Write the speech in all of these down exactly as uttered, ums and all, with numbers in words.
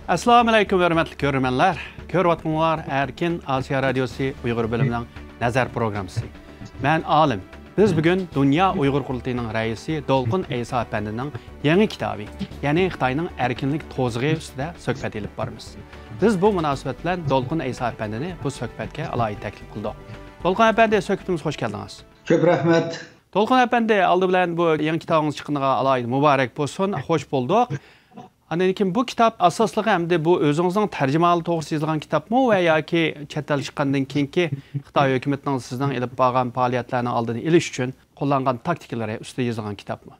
ئەسسالامۇئەلەيكۇم، ھۆرمەتلىك كۆرۈرمەنلەر. كۆرۈۋاتقىنىڭلار ئەركىن ئاسىيا رادىيوسى ئۇيغۇر بۆلۈمىنىڭ نەزەر پروگراممىسى. مەن ئالىم. بىز بۈگۈن دۇنيا ئۇيغۇر قۇرۇلتىيىنىڭ رەئىسى دولقۇن ئەيسا ئەپەندىنىڭ يېڭى كىتابى، يەنى خىتاينىڭ ئەركىنلىك توزىغى ئۈستىدە سۆھبەت ئېلىپ بارىمىز. بىز بۇ مۇناسىۋەت بىلەن دولقۇن ئەيسا ئەپەندىنى بۇ سۆھبەتكە ئالاھىدە تەكلىپ قىلدۇق. دولقۇن ئەپەندى، سۆھبىتىمىزگە خوش كەلدىڭىز. كۆپ رەھمەت. دولقۇن ئەپەندى، ئالدى بىلەن بۇ يېڭى كىتابىڭىز چىققىنىغا ئالاھىدە مۇبارەك بولسۇن، خوش بولدۇق. ئاندىن كېيىن بۇ كىتاب ئاساسلىقى ئەمدى بۇ ئۆزىڭىزنىڭ تەرجىمىھالى توغرىسىدا يېزىلغان كىتابمۇ ۋە ياكى چەت ئەلگە چىققاندىن كېيىنكى خىتاي ھۆكۈمىتىنىڭ سىزنىڭ ئېلىپ بارغان پائالىيەتلەرنىڭ ئالدىنى ئېلىش ئۈچۈن قوللانغان تاكتىكىلىرى ئۈستىدە يېزىلغان كىتابمۇ؟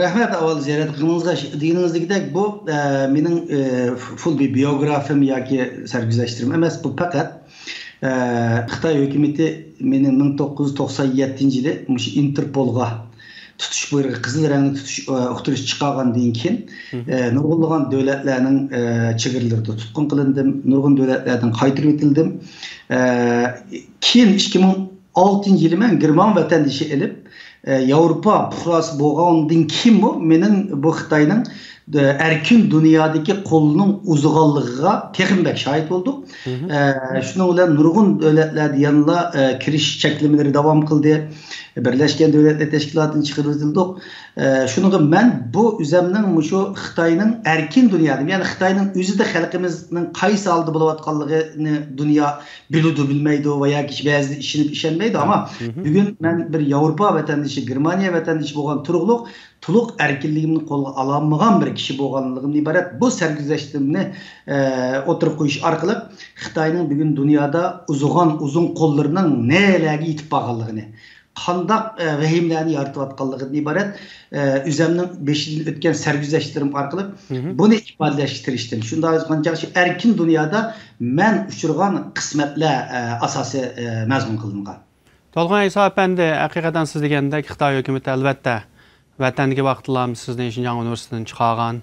رەھمەت ئاۋۋال زىيارەت قىلغىنىڭىزغا. دېگىنىڭىزدەكدەك، بۇ، ئە، مېنىڭ، ئە، فۇل بىر بىيوگرافىم ياكى سەرگۈزەشتلىرىم ئەمەس. بۇ پەقەت، ئە، خىتاي ھۆكۈمىتى مېنى مىڭ توققۇز يۈز توقسان يەتتىنچى يىلى مۇشۇ ئىنتېرپولغا تۇتۇش بۇيرۇقى، قىزىل رەڭلىك تۇتۇش، ئە، ئۇقتۇرۇش چىقارغاندىن كېيىن، مھم. ئە، نۇرغۇنلىغان دۆلەتلەرنىڭ، ئە، چېگرىلىرىدا تۇتقۇن قىلىندىم، نۇرغۇن دۆلەتلەردىن قايتۇرۇۋېتىلدىم. ئە، كېيىن ئىككى مىڭ ئالتىنچى يىلى مەن گېرمان ۋەتەندىشى ئېلىپ، ئە، ياۋروپا پۇقراسى بولغاندىن كېيىنمۇ مېنىڭ بۇ خىتاينىڭ، ئە، ئەركىن دۇنيادىكى قولىنىڭ ئۇزىغانلىقىغا تېخىمۇ بەك شاھىت بولدۇق. مھم. ئە، شۇنىڭ بىلەن نۇرغۇن دۆلەتلەردە يەنىلا، ئە، كىرىش چەكلىمىلىرى داۋام قىلدى. بىرلەشكەن دۆلەتلەر تەشكىلاتىدىن چىقىرىۋېتىلدۇق. ئە، شۇنىڭغا مەن بۇ ئۆزەمنىڭ مۇشۇ خىتاينىڭ ئەركىن دۇنيادا، يەنى خىتاينىڭ ئۆزىدە خەلقىمىزنىڭ قايسى ھالدا بولۇۋاتقانلىقىنى دۇنيا بىلىدۇ، بىلمەيدۇ ۋە ياكى بەزىدە ئىشىنىپ ئىشەنمەيدۇ. ئەمما مھم. بۈگۈن مەن بىر ياۋروپا ۋەتەندىشى، گېرمانىيە ۋەتەندىشى بولغان تۇرۇقلۇق، تولۇق ئەركىنلىكىمنى قولغا ئالالمىغان بىر كىشى بولغانلىقىمدىن ئىبارەت بۇ سەرگۈزەشتىمنى، ئە، ئوتتۇرىغا قويۇش ئارقىلىق خىتاينىڭ بۈگۈن دۇنيادا ئۇزىغان ئۇزۇن قوللىرىنىڭ نەلەرگە يېتىپ بارغانلىقىنى، قانداق، ئە، ۋەھىمىلەرنى يارىتىۋاتقانلىقىدىن ئىبارەت، ئە، ئۆزەمنىڭ بېشىدىن ئۆتكەن سەرگۈزەشتلىرىم ئارقىلىق مھم. بۇنى ئىپادىلەشكە تىرىشتىم. شۇنداق قىلغانچە شۇ ئەركىن دۇنيادا مەن ئۇچرىغان قىسمەتلەر، ئە، ئاساسىي، ئە، مەزمۇن قىلىنغان. دولقۇن ئەيسا ئەپەندى، ھەقىقەتەن سىز دېگەندەك خىتاي ھۆكۈمىتى ئەلۋەتتە ۋەتەندىكى ۋاقتىدىلا سىزنى شىنجاڭ ئۇنىۋېرسىتېتىدىن چىقارغان،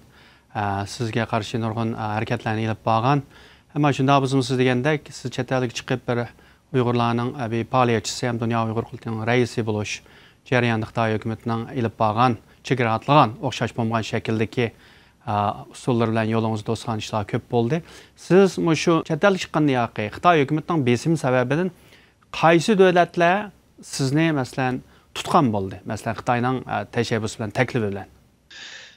ئە، سىزگە قارشى نۇرغۇن، ئە، ھەرىكەتلەرنى ئېلىپ بارغان. ئەمما شۇنداق بولسىمۇ سىز دېگەندەك سىز چەت ئەلگە چىقىپ بىر ئۇيغۇرلارنىڭ، ئە، بىر پائالىيەتچىسى ھەم دۇنيا ئۇيغۇر قۇرۇلتىيىنىڭ رەئىسى بولۇش جەريانىدا خىتاي ھۆكۈمىتىنىڭ ئېلىپ بارغان چېگرا ئاتلىغان ئوخشاش بولمىغان شەكىلدىكى، ئە، ئۇسۇللىرى بىلەن يولىڭىزدا توسقان ئىشلار كۆپ بولدى. سىز مۇشۇ چەت ئەلگە چىققاندىن ياقى خىتاي ھۆكۈمىتىنىڭ بېسىمى سەۋەبىدىن قايسى دۆلەتلەر سىزنى، مەسىلەن، تۇتقان بولدى؟ مەسىلەن، خىتاينىڭ، ئە، تەشەببۇسى بىلەن، تەكلىپى بىلەن.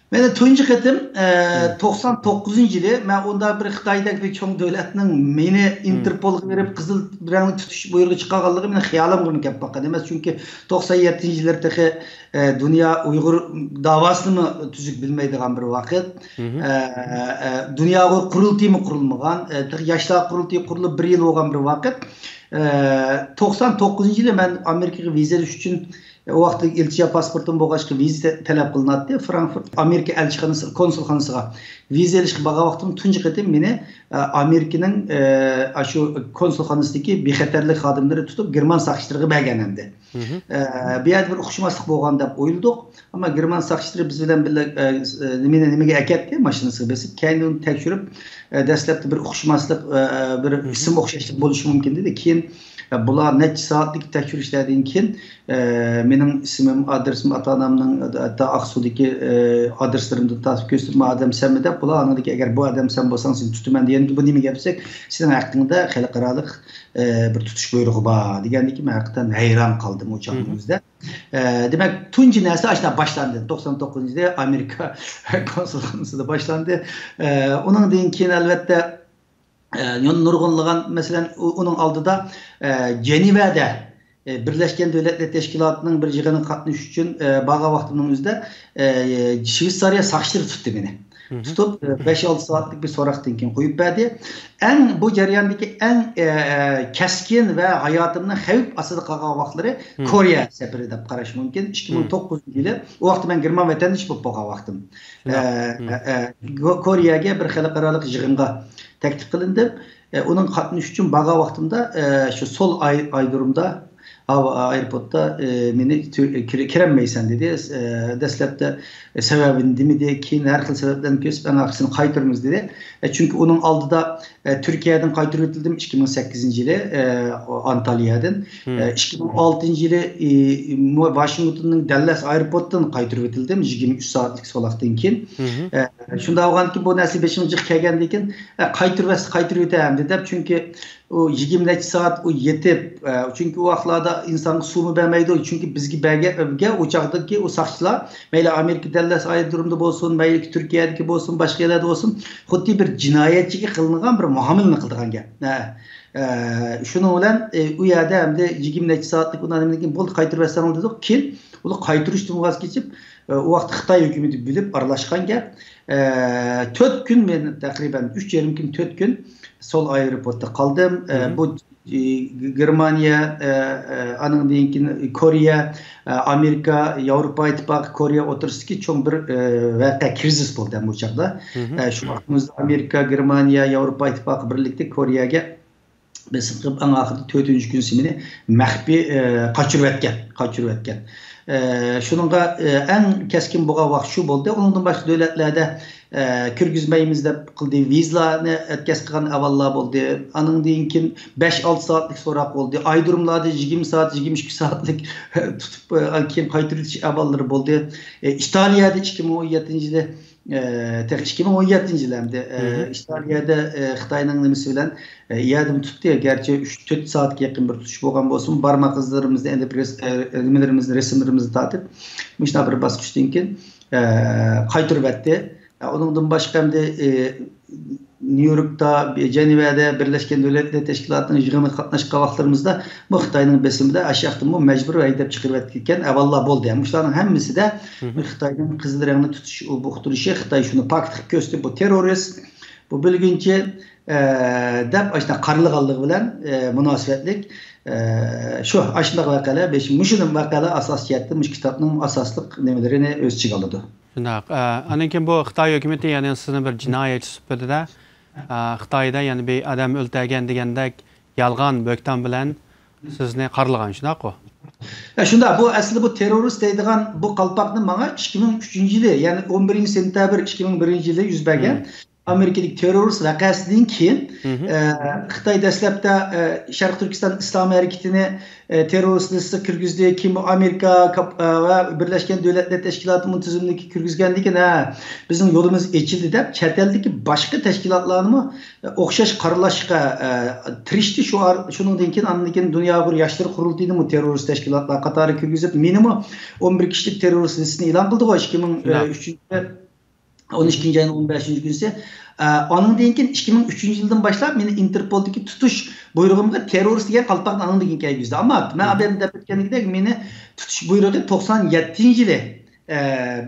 مەن تۇنجى قېتىم، ئە، مم. توقسان توققۇزىنچى يىلى مەن ئۇنداق بىر خىتايدەك بىر چوڭ دۆلەتنىڭ مېنى مم. ئىنتېرپولغا بېرىپ، قىزىل رەڭلىك تۇتۇش بۇيرۇقى چىقارغانلىقى مېنىڭ خىيالىمغىمۇ كەپ باققان ئەمەس. چۈنكى توقسان يەتتىنچى يىللىرى تېخى، ئە، دۇنيا ئۇيغۇر داۋاسىنىمۇ تۈزۈك بىلمەيدىغان بىر ۋاقىت. مم. ئە، ئە، دۇنيا ئۇيغۇر قۇرۇلتىيىمۇ قۇرۇلمىغان، ئە، تېخى ياشلار قۇرۇلتىيى قۇرۇلۇپ بىر يىل بولغان بىر ۋاقىت. ئە، توقسان توققۇزىنچى يىلى مەن ئامېرىكىغا ۋىزا ئېلىش ئۈچۈن، ئۇ ۋاقىتتا ئىلچىگە پاسپورتۇم بولغاچقا ۋىزا تە-، تەلەپ قىلىناتتى. فرانكفورت ئامېرىكا ئەلچىخانىسى، كونسۇلخانىسىغا ۋىزا ئېلىشقا بارغان ۋاقتىم تۇنجى قېتىم مېنى، ئە، ئامېرىكىنىڭ، ئە، ئاشۇ كونسۇلخانىسىدىكى بىخەتەرلىك خادىملىرى تۇتۇپ، گېرمان ساقچىلىرىغا بەرگەن ئەمدى. مم. ئە، بۇ يەردە بىر ئۇقۇشماسلىق بولغان دەپ ئويلىدۇق. ئەمما گېرمان ساقچىلىرى بىز بىلەن بىللە، ئە، نېمىنى، نېمىگە ئەكەتتى، ماشىنىسىغا بېسىپ، كەينىدىن تەكشۈرۈپ، ئە، دەسلەپتە بىر ئۇقۇشماسلىق، ئە، بىر مم. ئىسىم ئوخشاشلىق بولۇشى مۇمكىن دېدى. كېيىن، ئە، بۇلار نەچچە سائەتلىك تەكشۈرۈشلەردىن كېيىن، ئە، مېنىڭ ئىسمىم، ئادرېسىم، ئاتا-ئانامنىڭ، ھەتتا ئاقسۇدىكى، ئە، ئادرېسلىرىمدىن تارتىپ كۆرسىتىپ، ما ئادەم سەنمۇ دەپ، بۇلار ئاندىن كېيىن، ئەگەر بۇ ئادەم سەن بولساڭ، سېنى تۇتىمەن دېگەندە، بۇ نېمە گەپ دېسەك، سېنىڭ ھەققىڭدە خەلقئارالىق، ئە، بىر تۇتۇش بۇيرۇقى بار دېگەندىن كېيىن، مەن ھەقىقەتەن ھەيران قالدىم ئۇ چاغنىڭ مم. ئۆزىدە. ئە، دېمەك، تۇنجى نەرسە ئاشۇنداق باشلاندى. توقسان توققۇزىنچى يىلى ئامېرىكا كونسۇلخانىسىدا باشلاندى. ئە، ئۇنىڭدىن كېيىن، ئەلۋەتتە، ئە، يەنە نۇرغۇنلىغان، مەسىلەن، ئۇ-، ئۇنىڭ ئالدىدا، ئە، جەنىۋەدە، ئە، بىرلەشكەن دۆلەتلەر تەشكىلاتىنىڭ بىر يىغىنىغا قاتنىشىش ئۈچۈن، ئە، بارغان ۋاقتىمنىڭ ئۆزىدە، ئە، شۋېتسارىيە ساقچىلىرى تۇتتى مېنى. مم. تۇتۇپ، ئە، بەش-ئالتە سائەتلىك بىر سوراقتىن كېيىن قويۇپ بەردى. ئەڭ بۇ جەرياندىكى ئەڭ، ئە، كەسكىن ۋە ھاياتىمنىڭ خەۋپ ئاستىدا قالغان ۋاقىتلىرى مم. كورېيە سەپىرى دەپ قاراش مۇمكىن. ئىككى مىڭ توققۇزىنچى يىلى، ئۇ ۋاقىتتا مەن گېرمان ۋەتەندىشى بولۇپ قالغان ۋاقتىم. شۇنداق. ئە، مم. ئە، ئە، گو-، كورېيەگە بىر خەلقئارالىق يىغىنغا تەكلىپ قىلىندىم. ئە، ئۇنىڭ قاتنىشىش ئۈچۈن بارغان ۋاقتىمدا، ئە، شۇ سول ئاي-، ئايرودرومدا، ھاۋا ئايروپورتتا، ئە، مېنى تۈ-، كىر-، كىرەلمەيسەن دېدى. ئە، دەسلەپتە سەۋەبىنى دېمىدى، كېيىن ھەر خىل سەۋەبلەرنى كۆرسىتىپ، ئەڭ ئاخىرسىنى قايتۇرىمىز دېدى. ئە، چۈنكى ئۇنىڭ ئالدىدا، ئە، تۈركىيەدىن قايتۇرۇۋېتىلدىم ئىككى مىڭ سەككىزىنچى يىلى، ئە، ئانتاليادىن. مم. ئە، ئىككى مىڭ ئالتىنچى يىلى، ئى، مۇ-، ۋاشىنگتوننىڭ دەللەس ئايروپورتىدىن قايتۇرۇۋېتىلدىم يىگىرمە ئۈچ سائەتلىك سولاقتىن كېيىن. مم. ئە، شۇنداق بولغاندىكىن، بۇ نەرسە بېشىمغا جىق كەلگەندىن كېيىن، ئە، قايتۇرۇۋەتسە قايتۇرۇۋېتەي ئەمدى دەپ، چۈنكى ئۇ يىگىرمە نەچچە سائەت ئۇ يېتىپ، ئە، چۈنكى ئۇ ۋاقىتلاردا ئىنسانغا سۇمۇ بەرمەيدۇ، چۈنكى بىزگە بەرگەن، ئۇ چاغدىكى ئۇ ساقچىلار، مەيلى ئامېرىكا دەللەس ئايرودرومىدا بولسۇن، مەيلى تۈركىيەدىكى بولسۇن، باشقا يەرلەردە بولسۇن، خۇددى بىر جىنايەتچىگە قىلىنغان بىر مۇئامىلىنى قىلىدىغان گەپ. ئە، ئە، شۇنىڭ بىلەن، ئە، ئۇ يەردە ئەمدى يىگىرمە نەچچە سائەتلىك ئۇنى ئاندىن كېيىن، بولدى، قايتۇرۇۋەتسەڭلار دېدۇق. كېيىن ئۇلار قايتۇرۇشتىن ۋاز كېچىپ، ئە، ئۇ ۋاقىتتا خىتاي ھۆكۈمىتى بىلىپ ئارىلاشقان گەپ. ئە، تۆت كۈن مەن تەقرىبەن ئۈچ يېرىم كۈن، تۆت كۈن سول ئايروپورتتا قالدىم. ئە، بۇ، ئى، گېرمانىيە، ئە، ئە، ئانىڭدىن كېيىن كورېيە، ئە، ئامېرىكا، ياۋروپا ئىتتىپاقى، كورېيە ئوتتۇرىسىدىكى چوڭ بىر، ئە، ۋەقە، كرىزىس بولدى ھەم بۇ چاغدا. ئە، شۇ ۋاقتىمىزدا ئامېرىكا، گېرمانىيە، ياۋروپا ئىتتىپاقى بىرلىكتە كورېيەگە بېسىم قىلىپ، ئەڭ ئاخىرىدا تۆتىنچى كۈنسى مېنى مەخپىي، ئە، قاچۇرۇۋەتكەن، قاچۇرۇۋەتكەن. ئە، شۇنىڭغا، ئە، ئەڭ كەسكىن بولغان ۋاقىت شۇ بولدى. ئۇنىڭدىن باشقا دۆلەتلەردە، ئە، كىرگۈزمەيمىز دەپ قىلدى. ۋىزىلارنى ئەتكەس قىلغان ئەھۋاللار بولدى. ئانىڭدىن كېيىن بەش ئالتە سائەتلىك سوراق بولدى. ئايرودروملاردا يىگىرمە سائەت، يىگىرمە ئىككى سائەتلىك تۇتۇپ، ئە، كېيىن قايتۇرۇۋېتىش ئەھۋاللىرى بولدى. ئە، ئىتالىيەدە ئىككى مىڭ ئون يەتتىنچى يىلى، ئە، تېخى ئىككى مىڭ ئون يەتتىنچى يىلى ئەمدى، ئە، ئىتالىيەدە، ئە، خىتاينىڭ نېمىسى بىلەن، ئە، يەردىمۇ تۇتتى. گەرچە ئۈچ تۆت سائەتكە يېقىن بىر تۇتۇش بولغان بولسىمۇ، بارماق ئىزلىرىمىزنى ئېلىپ، رەس-، ئە، نېمىلىرىمىزنى، رەسىملىرىمىزنى تارتىپ، مۇشۇنداق بىر باسقۇچتىن كېيىن، ئە، قايتۇرۇۋەتتى. ئە، ئۇنىڭدىن باشقا ئەمدى، ئە، نيۇ يوركتا، جەنۋەدە بىرلەشكەن دۆلەتلەر تەشكىلاتىنىڭ يىغىنىغا قاتناشقان ۋاقىتلىرىمىزدا بۇ خىتاينىڭ بېسىمىدا ئاشۇ ياقتىنمۇ مەجبۇرىي ھەيدەپ چىقىرىۋەتكەن ئەھۋاللار بولدى. مۇشۇلارنىڭ ھەممىسىدە خىتاينىڭ قىزىل رەڭنى تۇتۇش، ئۇقتۇرۇشى، خىتاي شۇنى پاكىت قىلىپ كۆرسىتىپ، بۇ تېررورىست، بۇ بۆلگۈنچى، ئە، دەپ ئاشۇنداق قارىلىغانلىقى بىلەن، ئە، مۇناسىۋەتلىك، ئە، شۇ ئاشۇنداق ۋەقەلەر، بەش، مۇشۇ ۋەقەلەر ئاساسىي جەھەتتىن مۇشۇ كىتابنىڭ ئاساسلىق نېمىلىرىنى ئۆز ئىچىگە ئالىدۇ. شۇنداق. ئە، ئاندىن كېيىن بۇ خىتاي ھۆكۈمىتى، يەنى سىزنى بىر جىنايەتچى سۈپىتىدە، ئە، خىتايدا يەنە بىر ئادەم ئۆلتۈرگەن دېگەندەك يالغان بۆھتان بىلەن سىزنى قارىلىغان، شۇنداققۇ؟ ئە، شۇنداق. بۇ ئەسلىدە بۇ تېررورىست دەيدىغان بۇ قالپاقنى ماڭا ئىككى مىڭ ئۈچىنچى يىلى، يەنى ئون بىرىنچى سېنتەبىر ئىككى مىڭ بىرىنچى يىلى يۈز بەرگەن ئامېرىكىدىكى تېررورىست ۋەقەسىدىن كېيىن، ئە، خىتاي دەسلەپتە، ئە، شەرقىي تۈركىستان ئىسلام ھەرىكىتىنى، ئە، تېررورىست لىستىغا كىرگۈزدى. كېيىن بۇ ئامېرىكا كاپ-، ئە، ۋە بىرلەشكەن دۆلەتلەر تەشكىلاتى مۇنتىزىملىككە كىرگۈزگەندىن كېيىن، ھە، بىزنىڭ يولىمىز ئېچىلدى دەپ، چەت ئەلدىكى باشقا تەشكىلاتلارنىمۇ، ئە، ئوخشاش قارىلاشقا، ئە، تىرىشتى. شۇ ئار-، شۇنىڭدىن كېيىن، ئاندىن كېيىن دۇنيا ئۇيغۇر ياشلىرى قۇرۇلتىيىنىمۇ تېررورىست تەشكىلاتلار قاتارىغا كىرگۈزۈپ، مېنىمۇ ئون بىر كىشىلىك تېررورىست لىستىسىنى ئېلان قىلدىغۇ، ئىككى مىڭ ئۈچىنچى يىل. ئون ئىككىنچى ئاينىڭ ئون بەشىنچى كۈنىسى. ئە، ئانىڭدىن كېيىن ئىككى مىڭ ئۈچىنچى يىلدىن باشلاپ مېنى ئىنتېرپولدىكى تۇتۇش بۇيرۇقۇمغا تېررورىست دېگەن قالپاقنى ئانىڭدىن كېيىن كىيگۈزدى. ئەمما مەن ئابەيدىن دەپ ئۆتكەندەك، مېنى تۇتۇش بۇيرۇقى توقسان يەتتىنچى يىلى، ئە،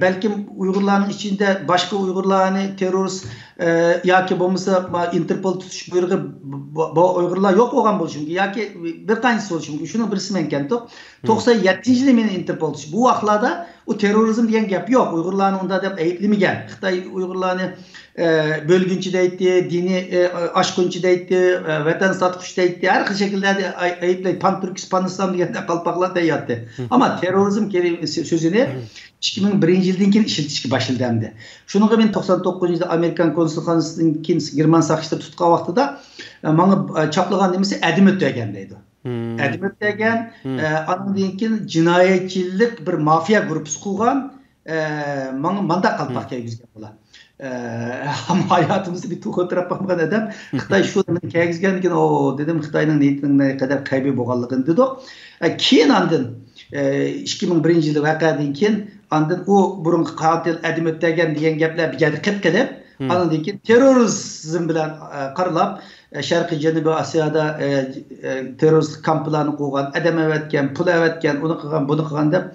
بەلكىم ئۇيغۇرلارنىڭ ئىچىدە باشقا ئۇيغۇرلارنى تېررورىست، ئە، ياكى بولمىسا ما-، ئىنتېرپول تۇتۇش بۇيرۇقى ب-، ب-، بۇ ئۇيغۇرلار يوق بولغان بولۇشى مۇمكىن ياكى بىر قانچىسى بولۇشى مۇمكىن. شۇنىڭ بىرسى مەنكەنتۇق. توقسان يەتتىنچى يىلى مېنى ئىنتېرپول تۇتۇش. بۇ ۋاقىتلاردا ئۇ تېررورىزم دېگەن گەپ يوق. ئۇيغۇرلارنى ئۇنداق دەپ ئەيىبلىمىگەن. خىتاي ئۇيغۇرلارنى، ئە، بۆلگۈنچى دەيتتى، دىنىي، ئە، ئاشقۇنچى دەيتتى، ئە، ۋەتەن ساتقۇچى دەيتتى. ھەر خىل شەكىللەردە ئەي-، ئەيىبلەي، پان تۈركىست، پان ئىسلام دېگەندەك قالپاقلار دەيتتى. ئەمما تېررورىزم كېلىم-، سۆ-، سۆزىنى ئىككى مىڭ بىرىنچى يىلدىن كېيىن ئىشلىتىشكە باشلىدى ئەمدى. شۇنىڭغا مېنى توقسان توققۇزىنچى يىلدا ئامېرىكان كونسۇلخانىسىدىن كېيىن گېرمان ساقچىلىرى تۇتقان ۋاقتىدا، ئە، ماڭا، ئە، چاپلىغان نېمىسى ئەدىم ئۆتەگەن دەيدۇ. ئەدىم ئۆتەگەن، ئە، ئانىڭدىن كېيىن جىنايەتچىلىك بىر مافىيا گۇرۇپپىسى قۇرغان، ئە، ماڭا مانداق قالپاق كىيگۈزگەن بۇلار. ئە، ھاياتىمىزدا بىر تۇغۇت تەرەپ باقمىغان ئادەم، خىتاي شۇ نېمىنى كىيگۈزگەندىن كېيىن، ئو، دېدىم، خىتاينىڭ نىيىتىنىڭ نەقەدەر قەبىھ بولغانلىقىنى دېدۇق. ئە، كېيىن ئاندىن، ئە، ئىككى مىڭ بىرىنچى يىلى ۋەقەدىن كېيىن، ئاندىن ئۇ بۇرۇنقى قاتىل ئەدىم ئۆتەگەن دېگەن گەپلەر بىر يەردە قېلىپ قېلىپ، ئانىڭدىن كېيىن تېررورىزم بىلەن، ئە، قارىلاپ، ئە، شەرقىي جەنۇبىي ئاسىيادا، ئە، ئە، تېررورىستلىق كامپلارنى قۇرغان، ئادەم ئەۋەتكەن، پۇل ئەۋەتكەن، ئۇنى قىلغان، بۇنى قىلغان دەپ،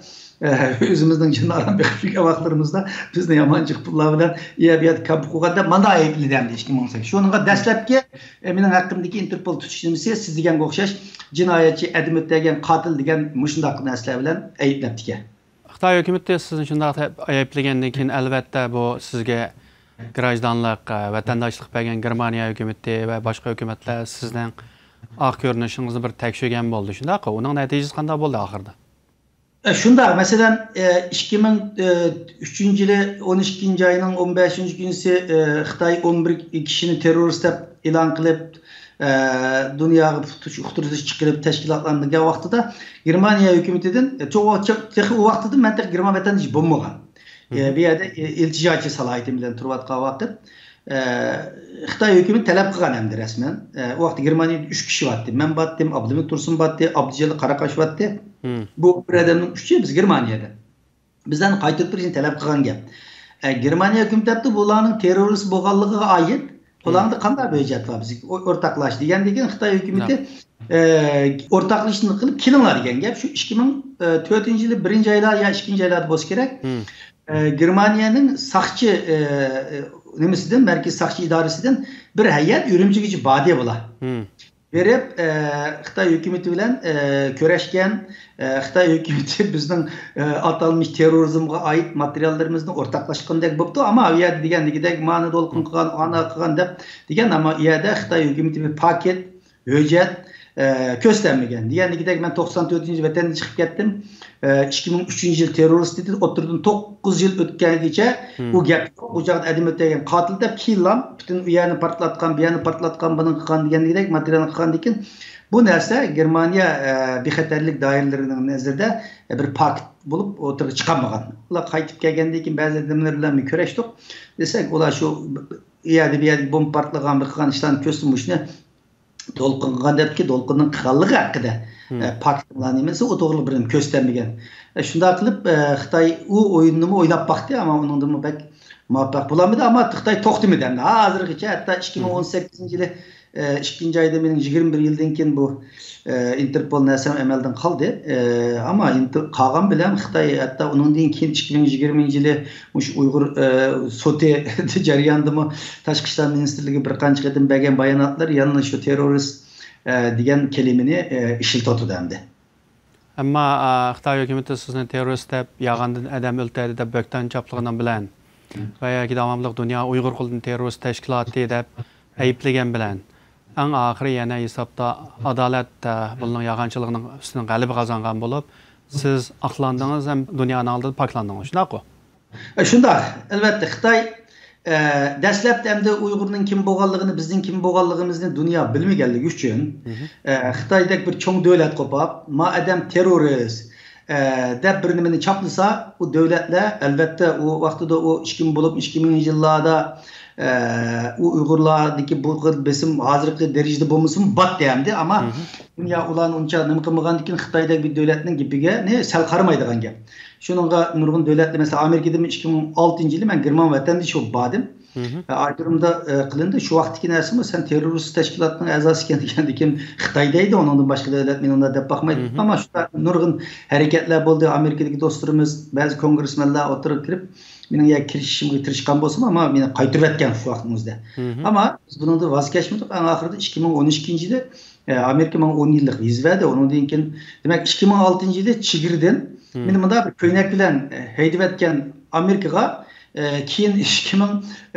ئە، ئۆزىمىزنىڭ جېنىنى ئاران بېقىپ يۈرگەن ۋاقىتلىرىمىزدا بىزنى يامان جىق پۇللار بىلەن يە بۇ يەردە كامپ قۇرغان دەپ مانداق ئەيىبلىدى ئەمدى ئىككى مىڭ سەككىز. شۇنىڭغا دەسلەپكى، ئە، مېنىڭ ھەققىمدىكى ئىنتېرپول تۇتۇش نېمىسى سىز دېگەنگە ئوخشاش جىنايەتچى، ئەدىم ئۆتەگەن، قاتىل دېگەن مۇشۇنداق نەرسىلەر بىلەن ئەيىبلەپتىكەن. خىتاي ھۆكۈمىتى سىزنى شۇنداق دەپ ئەيىبلىگەندىن كېيىن، ئەلۋەتتە، بۇ سىزگە گراژدانلىق، ۋەتەنداشلىق بەرگەن گېرمانىيە ھۆكۈمىتى ۋە باشقا ھۆكۈمەتلەر سىزنىڭ ئاق كۆرۈنۈشىڭىزنى بىر تەكشۈرگەن بولدى، شۇنداققۇ؟ ئۇنىڭ نەتىجىسى قانداق بولدى ئاخىرىدا؟ ئە، شۇنداق، مەسىلەن، ئە، ئىككى مىڭ ئۈچىنچى يىلى ئون ئىككىنچى ئاينىڭ ئون بەشىنچى كۈنىسى، ئە، خىتاي ئون بىر كىشىنى تېررورىست دەپ ئېلان قىلىپ، ئە، دۇنياغا تۇتۇش ئۇقتۇرۇش چىقىرىپ تەشكىلاتلاندۇرغان ۋاقتىدا گېرمانىيە ھۆكۈمىتىدىن، ئە، چوڭ-، تېخى ئۇ ۋاقتىدا مەن تېخى گېرمان ۋەتەندىشى بولمىغان. ئە، بۇ يەردە ئىلتىجاچى سالاھىيىتى بىلەن تۇرۇۋاتقان ۋاقىت، ئە، خىتاي ھۆكۈمىتى تەلەپ قىلغان ئەمدى رەسمەن. ئە، ئۇ ۋاقىتتا گېرمانىيەدە ئۈچ كىشى بارتتى. مەن بارتتىم، ئابلىمىت تۇرسۇن بارتتى، ئابدۇجېلىل قاراقاش بارتتى. بۇ بىر ئادەمنىڭ ئۈچى بىز گېرمانىيەدە. بىزدىن قايتۇرۇپ بېرىشنى تەلەپ قىلغان گەپ. ئە، گېرمانىيە ھۆكۈمىتى دەپتۇ، بۇلارنىڭ تېررورىست بولغانلىقىغا ئائىت قولىڭىزدا قانداق ھۆججەت بار بىزگە ئو-، ئورتاقلاش دېگەندىن كېيىن خىتاي ھۆكۈمىتى، ئە، ئورتاقلىشىشنى قىلىپ كېلىڭلار دېگەن گەپ. شۇ ئىككى مىڭ تۆتىنچى يىلى بىرىنچى ئايلار يا ئىككىنچى ئايلاردا بولسا كېرەك. ئە، گېرمانىيەنىڭ ساقچى، ئە، ئە، نېمىسىدىن، مەركىزىي ساقچى ئىدارىسىدىن بىر ھەيئەت ئۈرۈمچىگىچە باردى بۇلار. بېرىپ، ئە، خىتاي ھۆكۈمىتى بىلەن، ئە، كۆرۈشكەن. ئە، خىتاي ھۆكۈمىتى بىزنىڭ، ئە، ئاتالمىش تېررورىزمغا ئائىت ماتېرىياللىرىمىزنى ئورتاقلاشقاندەك بوپتۇ، ئەمما ئۇ يەردە دېگەندىكىدەك مانا دولقۇن قىلغان، ئانا قىلغان دەپ دېگەن، ئەمما ئۇ يەردە خىتاي ھۆكۈمىتى بىر پاكىت ھۆججەت، ئە، كۆرسەتمىگەن. دېگەندىكىدەك مەن توقسان تۆتىنچى يىل ۋەتەندىن چىقىپ كەتتىم. ئە، ئىككى مىڭ ئۈچىنچى يىل تېررورىست دېدى، ئوتتۇرىدىن توققۇز يىل ئۆتكەنگىچە ئۇ گەپ يوق. ئۇ چاغدا ئادەم ئۆلتۈرگەن قاتىل دەپ كېيىنلا پۈتۈن ئۇ يەرنى پارتلاتقان، بۇ يەرنى پارتلاتقان، بۇنى قىلغان دېگەندەك ماتېرىيالنى قىلغاندىن كېيىن بۇ نەرسە گېرمانىيە، ئە، بىخەتەرلىك دائىرىلىرىنىڭ نەزىرىدە، ئە، بىر پاكىت بولۇپ ئوتتۇرىغا چىقالمىغان. ئۇلار قايتىپ كەلگەندىن كېيىن بەزى ئادەملەر بىلەن كۆرۈشتۇق. دېسەك، ئۇلار شۇ ئۇ يەردە، بۇ يەردە بومبا پارتلىغان، بىر قىلغان ئىشلارنى كۆرسىتىپ مۇشۇنى دولقۇن قىلغان دەپتىكى، دولقۇننىڭ قىلغانلىقى ھەققىدە، ئە، پاكىتلار نېمىسى ئۇ توغرىلىق بىرنېمە كۆرسىتەلمىگەن. ئە، شۇنداق قىلىپ، ئە، خىتاي ئۇ ئويۇننىمۇ ئويناپ باقتى، ئەمما ئۇنىڭدىنمۇ بەك مۇۋەپپەق بولالمىدى. ئەمما خىتاي توختىمىدى ئەمدى. ھازىرغىچە، ھەتتا ئىككى مىڭ ئون سەككىزىنچى يىلى، ئە، ئىككىنچى ئايدا مېنىڭ يىگىرمە بىر يىلدىن كېيىن بۇ، ئە، ئىنتېرپول نەرسەم ئەمەلدىن قالدى. ئە، ئەمما ئىنتېر-، قالغان بىلەن خىتاي ھەتتا ئۇنىڭدىن كېيىن ئىككى مىڭ يىگىرمىنچى يىلى مۇشۇ ئۇيغۇر، ئە، سوتى جەريانىدىمۇ تاشقى ئىشلار مىنىستىرلىكى بىر قانچە قېتىم بەرگەن باياناتلار يەنىلا شۇ تېررورىست، ئە، دېگەن كەلىمىنى، ئە، ئىشلىتىۋاتىدۇ ئەمدى. ئەمما، ئە، خىتاي ھۆكۈمىتى سىزنى تېررورىست دەپ، يالغاندىن ئادەم ئۆلتۈردى دەپ بۆھتان چاپلىغىنىڭ بىلەن ۋە ياكى داۋاملىق دۇنيا ئۇيغۇر قولىدىن تېررورىست تەشكىلاتى دەپ ئەيىبلىگەن بىلەن، ئەڭ ئاخىرى يەنە ھېسابتا ئادالەت، ئە، بۇنىڭ يالغانچىلىقىنىڭ ئۈستىدىن غەلىبە قازانغان بولۇپ، سىز ئاقلاندىڭىز ھەم دۇنيانىڭ ئالدىدا پاكلاندىڭىز، شۇنداققۇ؟ ئە، شۇنداق. ئەلۋەتتە، خىتاي، ئە، دەسلەپتە ئەمدى ئۇيغۇرنىڭ كىم بولغانلىقىنى، بىزنىڭ كىم بولغانلىقىمىزنى دۇنيا بىلمىگەنلىكى ئۈچۈن، ئە، خىتايدەك بىر چوڭ دۆلەت قوپاپ، ما ئادەم تېررورىست، ئە، دەپ بىر نېمىنى چاپلىسا، ئۇ دۆلەتلەر، ئەلۋەتتە، ئۇ ۋاقتىدا ئۇ ئىككى مىڭ بولۇپ، ئىككى مىڭىنچى يىللاردا، ئە، ئۇ ئۇيغۇرلاردىكى بۇ خىل بېسىم ھازىرقى دەرىجىدە بولمىسىمۇ، باتتى ئەمدى. ئەمما دۇنيا ئۇلارنى ئۇنچە نېمە قىلمىغاندىكىن، خىتايدەك بىر دۆلەتنىڭ گېپىگە سەل قارىمايدىغان گەپ. شۇنىڭغا نۇرغۇن دۆلەتلەر، مەسىلەن، ئامېرىكىدىمۇ ئىككى مىڭ ئالتىنچى يىلى مەن گېرمان ۋەتەندىشى بولۇپ باردىم. ئە، ئايرىمدا، ئە، قىلىندى. شۇ ۋاقىتتىكى نەرسىمۇ، سەن تېررورىست تەشكىلاتنىڭ ئەزاسى ئىكەن دېگەندىكىن، خىتاي دەيدۇ، ئۇنىڭدىن باشقا دۆلەت مېنى ئۇنداق دەپ باقمايدۇ. ئەمما شۇنداق نۇرغۇن ھەرىكەتلەر بولدى. ئامېرىكىدىكى دوستلىرىمىز، بەزى كونگرېسمېنلار ئوتتۇرىغا كىرىپ، مېنىڭ يەنە كىرىشىشىمگە تىرىشقان بولسىمۇ، ئەمما مېنى قايتۇرۇۋەتكەن شۇ ۋاقىتنىڭ ئۆزىدە. ئەمما بىز بۇنىڭدىن ۋاز كەچمىدۇق. ئەڭ ئاخىرىدا ئىككى مىڭ ئون ئىككىنچى يىلى، ئە، ئامېرىكا ماڭا ئون يىللىق ۋىزا بەردى. ئۇنىڭدىن كېيىن، دېمەك، ئىككى مىڭ ئالتىنچى يىلى چېگرىدىن مېنى مۇنداق بىر كۆينەك بىلەن، ئە، ھەيدىۋەتكەن ئامېرىكىغا، ئە، كېيىن ئىككى مىڭ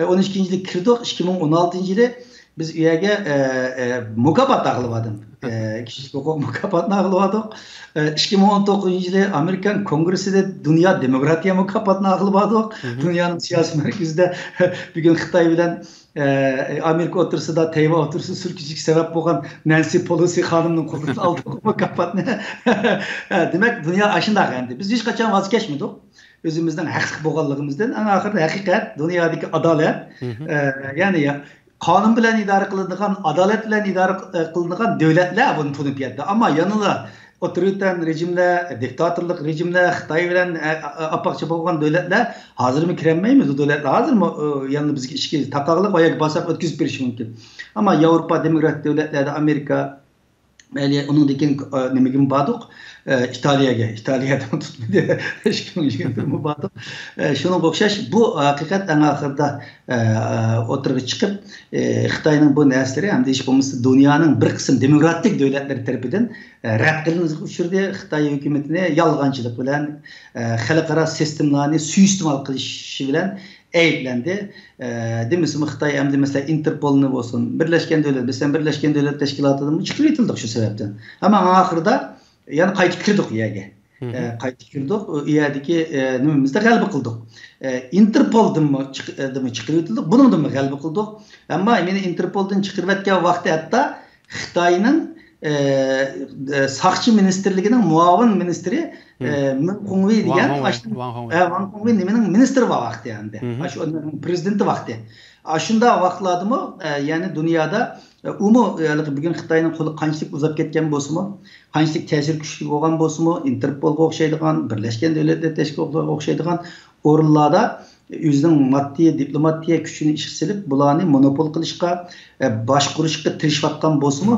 ئون ئىككىنچى يىلى كىردۇق. ئىككى مىڭ ئون ئالتىنچى يىلى بىز ئۇ يەرگە، ئە، ئە، مۇكاپات ئاغىلىۋالدىم. ئە، كىشىلىك ھوقۇق مۇكاپاتىنى ئاغىلىۋالدۇق. ئە، ئىككى مىڭ ئون توققۇزىنچى يىلى ئامېرىكان كونگرېسسىدا دۇنيا دېموكراتىيە مۇكاپاتىنى ئاغىلىۋالدۇق. دۇنيانىڭ سىياسىي مەركىزىدە بۈگۈن خىتاي بىلەن، ئە، ئامېرىكا ئۆتكۈرىسىدە، تەيۋەن ئۆتكۈرىسىدە سۈركۈشۈشكە سەۋەب بولغان نەنسى پېلوسى خانىمنىڭ قولىدىن ئالدۇق مۇكاپاتنى. ئە، دېمەك، دۇنيا ئاشۇنداق ئەمدى. بىز ھېچقاچان ۋاز كەچمىدۇق ئۆزىمىزنىڭ ھەقلىق بولغانلىقىمىزدىن. ئەڭ ئاخىرىدا ھەقىقەت، دۇنيادىكى ئادالەت، ئە، يەنى قانۇن بىلەن ئىدارە قىلىنىدىغان، ئادالەت بىلەن ئىدارە، ئە، قىلىنىدىغان دۆلەتلەر بۇنى تونۇپ يەتتى. ئەمما يەنىلا ئاپتورىتەر رېجىملەر، دىكتاتورلۇق رېجىملەر، خىتاي بىلەن، ئە، ئە، ئاپاقچى بولغان دۆلەتلەر ھازىرمۇ كىرەلمەيمىز. ئۇ دۆلەتلەر ھازىرمۇ، ئە، يەنىلا بىزگە ئىچكى تاقاقلىق، ئۇ يەرگە بارساق ئۆتكۈزۈپ بېرىشى مۇمكىن. ئەمما ياۋروپا دېموكراتىك دۆلەتلەردە ئامېرىكا، مەيلى، ئۇنىڭدىن كېيىن، ئە، نېمىگىمۇ باردۇق؟ ئە، ئىتالىيەگە. ئىتالىيەدىمۇ تۇتمىدى. ئىككى مىڭ يىگىرمە بىرمۇ باردۇق. ئە، شۇنىڭغا ئوخشاش، بۇ ھەقىقەت ئەڭ ئاخىرىدا، ئە، ئوتتۇرىغا چىقىپ، ئە، خىتاينىڭ بۇ نەرسىلىرى ھەمدە ھېچ بولمىسا دۇنيانىڭ بىر قىسىم دېموكراتىك دۆلەتلىرى تەرىپىدىن، ئە، رەت قىلىنىشقا ئۇچرىدى. خىتاي ھۆكۈمىتىنى يالغانچىلىق بىلەن، ئە، خەلقئارا سىستېمىلارنى سۇيىئىستېمال قىلىشى بىلەن ئەيىبلەندى. ئە، دېمىسىمۇ خىتاي ئەمدى، مەسىلەن، ئىنتېرپولنى بولسۇن، بىرلەشكەن دۆلەت، مەسىلەن، بىرلەشكەن دۆلەت تەشكىلاتىدىنمۇ چىقىرىۋېتىلدۇق شۇ سەۋەبتىن. ئەمما ئاخىرىدا يەنە قايتا كىردۇق ئۇ يەرگە. ئە، قايتا كىردۇق. ئۇ يەردىكى، ئە، نېمىمىزدە غەلىبە قىلدۇق. ئە، ئىنتېرپولدىنمۇ چىق-، ئە، دىمۇ چىقىرىۋېتىلدۇق، بۇنىڭدىنمۇ غەلىبە قىلدۇق. ئەمما مېنى ئىنتېرپولدىن چىقىرىۋەتكەن ۋاقتى ھەتتا خىتاينىڭ، ئە، ئە، ساقچى مىنىستىرلىكىنىڭ مۇئاۋىن مىنىستىرى ئە، مېڭ خۇڭۋېي دېگەن، ۋاڭ خۇڭۋېي، ئاشۇ-، ۋاڭ خۇڭۋېي. ئە، ۋاڭ خۇڭۋېي نېمىنىڭ مىنىستىرى بار ۋاقتى ئەمدى. ئاشۇ پرېزىدېنتى ۋاقتى. ئاشۇنداق ۋاقىتلاردىمۇ، ئە، يەنى دۇنيادا، ئە، ئۇمۇ، ئە، ھېلىقى بۈگۈن خىتاينىڭ قولى قانچىلىك ئۇزاپ كەتكەن بولسىمۇ، قانچىلىك تەسىر كۈچلۈك بولغان بولسىمۇ، ئىنتېرپولغا ئوخشايدىغان، بىرلەشكەن دۆلەتلەر تەشكىلاتىغا ئوخشايدىغان ئورۇنلاردا ئۆزىنىڭ ماددىي، دىپلوماتىيە كۈچىنى ئىشقا سېلىپ، بۇلارنى مونوپول قىلىشقا، ئە، باشقۇرۇشقا تىرىشىۋاتقان بولسىمۇ،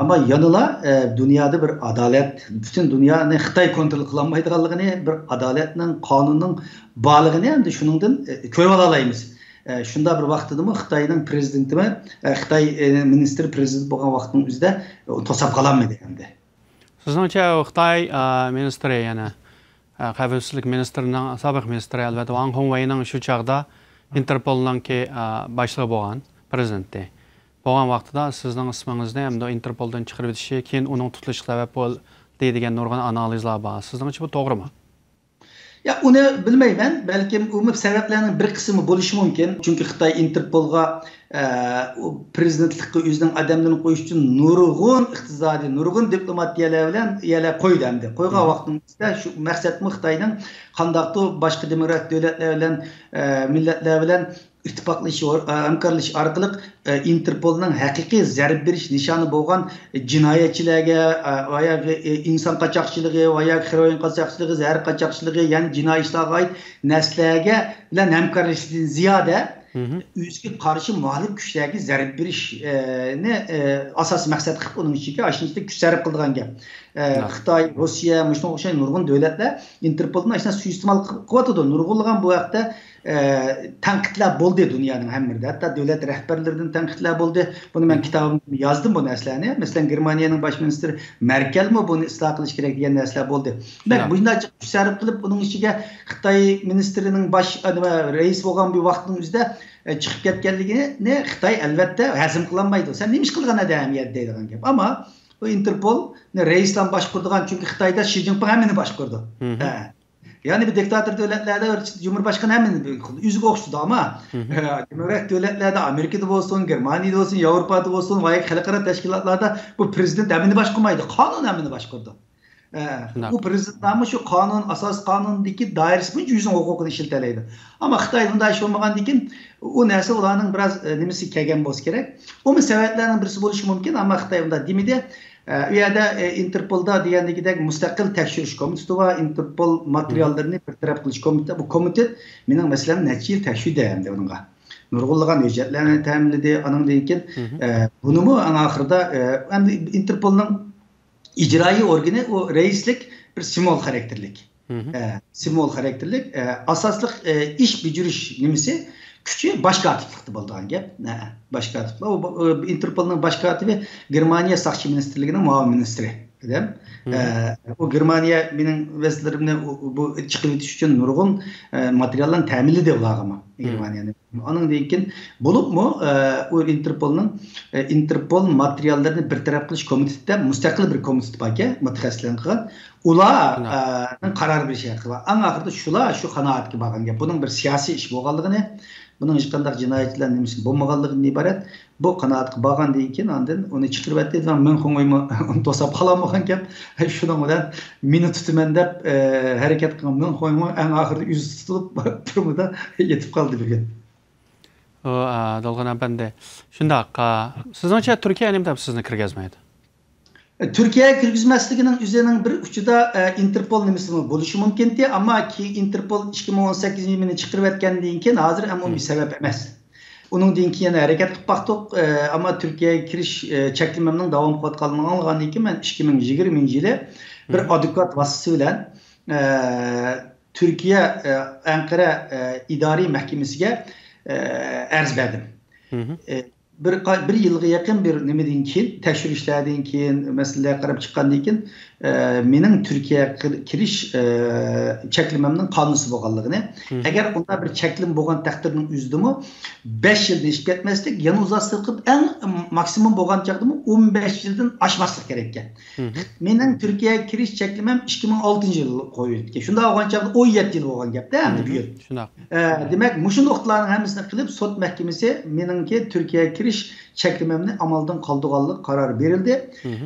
ئەمما يەنىلا، ئە، دۇنيادا بىر ئادالەت، پۈتۈن دۇنيانى خىتاي كونترول قىلالمايدىغانلىقىنى، بىر ئادالەتنىڭ، قانۇننىڭ بارلىقىنى ئەمدى شۇنىڭدىن، ئە، كۆرۈۋالالايمىز. ئە، شۇنداق بىر ۋاقتىدىمۇ خىتاينىڭ پرېزىدېنتىمۇ، ئە، خىتاي، ئە، مىنىستىرى پرېزىدېنت بولغان ۋاقىتنىڭ ئۆزىدە، ئە، ئۇنى توساپ قالالمىدى ئەمدى. سىزنىڭچە، ئۇ خىتاي، ئا، مىنىستىرى، يەنى، ئا، خەۋپسىزلىك مىنىستىرىنىڭ سابىق مىنىستىرى، ئەلۋەتتە، ۋاڭ خۇڭۋېينىڭ شۇ چاغدا ئىنتېرپولنىڭكى، ئا، باشلىقى بولغان، پرېزىدېنتى بولغان ۋاقتىدا سىزنىڭ ئىسمىڭىزنى ئەمدى ئىنتېرپولدىن چىقىرىۋېتىشى، كېيىن ئۇنىڭ تۇتۇلۇشىغا سەۋەب بولدى دېگەن نۇرغۇن ئانالىزلار بار. سىزنىڭچە بۇ توغرىمۇ؟ يا، ئۇنى بىلمەيمەن. بەلكىم ئۇمۇ سەۋەبلەرنىڭ بىر قىسمى بولۇشى مۇمكىن. چۈنكى خىتاي ئىنتېرپولغا، ئە، ئۇ پرېزىدېنتلىققا ئۆزىنىڭ ئادەملىرىنى قويۇش ئۈچۈن نۇرغۇن ئىقتىسادىي، نۇرغۇن دىپلوماتىيەلەر بىلەن يەرلەر قويدى ئەمدى. قويغان ۋاقتىنىڭ ئىچىدە شۇ مەقسەتمۇ خىتاينىڭ قانداقتۇر باشقا دېموكرات دۆلەتلەر بىلەن، ئە، مىللەتلەر بىلەن ئىتتىپاقلىشىش، ئور-، ئە، ھەمكارلىشىش ئارقىلىق، ئە، ئىنتېرپولنىڭ ھەقىقىي زەربە بېرىش نىشانى بولغان جىنايەتچىلەرگە، ئە، ۋە ياكى، ئە، ئىنسان قاچاقچىلىقى ۋە ياكى خېروئىن قاچاقچىلىقى، زەھەر قاچاقچىلىقى، يەنى جىنايى ئىشلارغا ئائىت نەرسىلەرگە بىلەن ھەمكارلىشىشتىن زىيادە، ئۆزىگە قارشى مۇھارىپ كۈچلەرگە زەربە بېرىشنى، ئە، ئاساسىي مەقسەت قىلىپ، ئۇنىڭ ئىچىگە ئاشۇنىڭ ئىچىدە كۈچ سەرپ قىلىدىغان گەپ. ئە، خىتاي، روسىيە، مۇشۇنىڭغا ئوخشاش نۇرغۇن دۆلەتلەر ئىنتېرپولدىن ئاشۇنداق سۇيىئىستېمال قىلىۋاتىدۇ. نۇرغۇنلىغان بۇ ھەقتە، ئە، تەنقىدلەر بولدى دۇنيانىڭ ھەممە يېرىدە. ھەتتا دۆلەت رەھبەرلىرىدىن تەنقىدلەر بولدى. بۇنى مەن كىتابىمدا يازدىم بۇ نەرسىلەرنى. مەسىلەن، گېرمانىيەنىڭ باش مىنىستىرى مەركەلمۇ بۇنى ئىسلاھ قىلىش كېرەك دېگەن نەرسىلەر بولدى. دېمەك، مۇشۇنداق جىق كۈچ سەرپ قىلىپ، ئۇنىڭ ئىچىگە خىتاي مىنىستىرىنىڭ باش، ئە، نېمە، رەئىس بولغان بۇ ۋاقىتنىڭ ئۆزىدە، ئە، چىقىپ كەتكەنلىكىنى خىتاي ئەلۋەتتە ھەزىم قىلالمايدۇ. سەن نېمە ئىش قىلغان ئەدە ئەمەلىيەتتە دەيدىغان گەپ. ئەمما بۇ ئىنتېرپولنى رەئىسلار باشقۇرىدىغان، چۈنكى خىتايدا شى جىنپىڭ ھەممىنى باشقۇرىدۇ. ھە. يەنى بىر دىكتاتور دۆلەتلەردە جۇمھۇرباشقان ھەممىنى ئۆزىگە ئوخشىتىدۇ، ئەمما، ھە، دېموكرات دۆلەتلەردە، ئامېرىكىدا بولسۇن، گېرمانىيەدە بولسۇن، ياۋروپادا بولسۇن ۋە خەلقئارا تەشكىلاتلاردا بۇ پرېزىدېنت ھەممىنى باشقۇرمايدۇ، قانۇن ھەممىنى باشقۇرىدۇ. ئە، شۇنداق. بۇ پرېزىدېنتلارمۇ شۇ قانۇن، ئاساسىي قانۇندىكى دائىرىسى بويىچە ئۆزىنىڭ ھوقۇقىنى ئىشلىتەلەيدۇ. ئەمما خىتايدا ئۇنداق ئىش بولمىغاندىن كېيىن، ئۇ نەرسە ئۇلارنىڭ بىراز، ئە، نېمىسى كەلگەن بولسا كېرەك. ئۇمۇ سەۋەبلەرنىڭ بىرسى بولۇشى مۇمكىن، ئەمما خىتاي ئۇنداق دېمىدى. ئە، ئۇ يەردە، ئە، ئىنتېرپولدا دېگەندىكىدەك مۇستەقىل تەكشۈرۈش كومىتېتى بار، ئىنتېرپول ماتېرىياللىرىنى بىر تەرەپ قىلىش كومىتېتى. بۇ كومىتېت مېنىڭ مەسىلەمنى نەچچە يىل تەكشۈردى ئەمدى ئۇنىڭغا. نۇرغۇنلىغان ھۆججەتلەرنى تەمىنلىدى. ئانىڭدىن كېيىن، ئە، بۇنىمۇ ئەڭ ئاخىرىدا، ئە، ئەمدى ئىنتېرپولنىڭ ئىجرائىي ئورگىنى، ئۇ رەئىسلىك بىر سىمۋول خاراكتېرلىك. ئە، سىمۋول خاراكتېرلىك، ئە، ئاساسلىق، ئە، ئىش بېجىرىش نېمىسى، كۈچى باش كاتىپلىقتا بولىدىغان گەپ. ئە، باش كاتىپلىق. ئۇ، ئۇ، ئىنتېرپولنىڭ باش كاتىپى گېرمانىيە ساقچى مىنىستىرلىكىنىڭ مۇئاۋىن مىنىستىرى ئادەم. ئە، ئۇ گېرمانىيە مېنىڭ ۋەزىرلىرىمنى ئۇ، بۇ چىقىۋېتىش ئۈچۈن نۇرغۇن، ئە، ماتېرىياللارنى تەمىنلىدى ئۇلارغىمۇ، گېرمانىيەنى. ئانىڭدىن كېيىن بولۇپمۇ، ئە، ئۇ ئىنتېرپولنىڭ، ئە، ئىنتېرپول ماتېرىياللىرىنى بىر تەرەپ قىلىش كومىتېتىدا مۇستەقىل بىر كومىتېت باركەن، مۇتەخەسسىسلەرنى قىلغان. ئۇلارنىڭ قارار بېرىشى ھەققى بار. ئەڭ ئاخىرىدا شۇلار شۇ قانائەتكە بارغان گەپ. بۇنىڭ بىر سىياسىي ئىش بولغانلىقىنى، بۇنىڭ ھېچقانداق جىنايەتچىلەر نېمىسى بولمىغانلىقىدىن ئىبارەت. بۇ قانائەتكە بارغاندىن كېيىن، ئاندىن ئۇنى چىقىرىۋەتتى. مېڭ خۇڭۋېيمۇ ئۇنى توساپ قالالمىغان گەپ. شۇنىڭ بىلەن مېنى تۇتىمەن دەپ، ئە، ھەرىكەت قىلغان مېڭ خۇڭۋېيمۇ ئەڭ ئاخىرىدا ئۆزى تۇتۇلۇپ، تۈرمىدە يېتىپ قالدى بۈگۈن. ئۇ، ئا، دولقۇن ئەپەندى، شۇنداق، ئا، سىزنىڭچە تۈركىيە نېمە دەپ سىزنى كىرگۈزمەيدۇ؟ تۈركىيەگە كىرگۈزمەسلىكىنىڭ ئۆزىنىڭ بىر ئۇچىدا، ئە، ئىنتېرپول نېمىسىمۇ بولۇشى مۇمكىنتى، ئەمما كېيىن ئىنتېرپول ئىككى مىڭ ئون سەككىزىنچى يىلى مېنى چىقىرىۋەتكەندىن كېيىن ھازىر ئەمەلىي سەۋەب ئەمەس. ئۇنىڭدىن كېيىن ھەرىكەت قىلىپ باقتۇق، ئە، ئەمما تۈركىيەگە كىرىش، ئە، چەكلىمەمنىڭ داۋام قىلىۋاتقانلىقىنى ئاڭلىغاندىن كېيىن مەن ئىككى مىڭ يىگىرمىنچى يىلى بىر ئادۋوكات ۋاسىتىسى بىلەن، ئە، تۈركىيە، ئە، ئەنقەرە، ئە، ئىدارىي مەھكىمىسىگە، ئە، ئەرز بەردىم. ئە، بىر قا-، بىر يىلغا يېقىن بىر نېمىدىن كېيىن، تەكشۈرۈشلەردىن كېيىن، مەسىلىلەرگە قاراپ چىققاندىن كېيىن، ئە، مېنىڭ تۈركىيەگە كىر-، كىرىش، ئە، چەكلىمەمنىڭ قانۇنسىز بولغانلىقىنى، ئەگەر ئۇنداق بىر چەكلىمە بولغان تەقدىرنىڭ ئۆزىدىمۇ بەش يىلدىن ئېشىپ كەتمەسلىك، يەنە ئۇزارتىلىپ، ئەڭ ماكسىمۇم بولغان چاغدىمۇ ئون بەش يىلدىن ئاشماسلىق كېرەككەن. مېنىڭ تۈركىيەگە كىرىش چەكلىمەم ئىككى مىڭ ئالتىنچى يىلى قويۇلدى. شۇنداق بولغان چاغدا ئون يەتتە يىل بولغان گەپتە ئەمدى بۇ يىل. شۇنداق. ئە، دېمەك، مۇشۇ نۇقتىلارنىڭ ھەممىسىنى قىلىپ، سوت مەھكىمىسى مېنىڭكى تۈركىيەگە كىرىش چەكلىمەمنى ئامالدىن قالدۇرغانلىق قارارى بېرىلدى.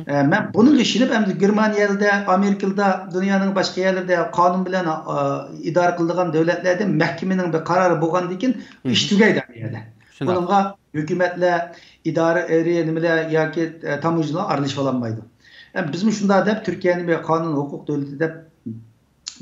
ئە، مەن بۇنىڭغا ئىشىنىپ، ئەمدى گېرمانىيەلەردە، ئامېرىكىلاردا، دۇنيانىڭ باشقا يەرلىرىدە قانۇن بىلەن، ئە، ئىدارە قىلىدىغان دۆلەتلەردە مەھكىمىنىڭ بىر قارارى بولغاندىن كېيىن ئىش تۈگەيدۇ ئۇ يەردە. بۇنىڭغا ھۆكۈمەتلەر، ئىدارە ئېرى، نېمىلەر ياكى، ئە، تاموژنىلار ئارىلىشىۋالالمايدۇ. ئە، بىزمۇ شۇنداق دەپ، تۈركىيەنى بىر قانۇن ھوقۇق دۆلىتى دەپ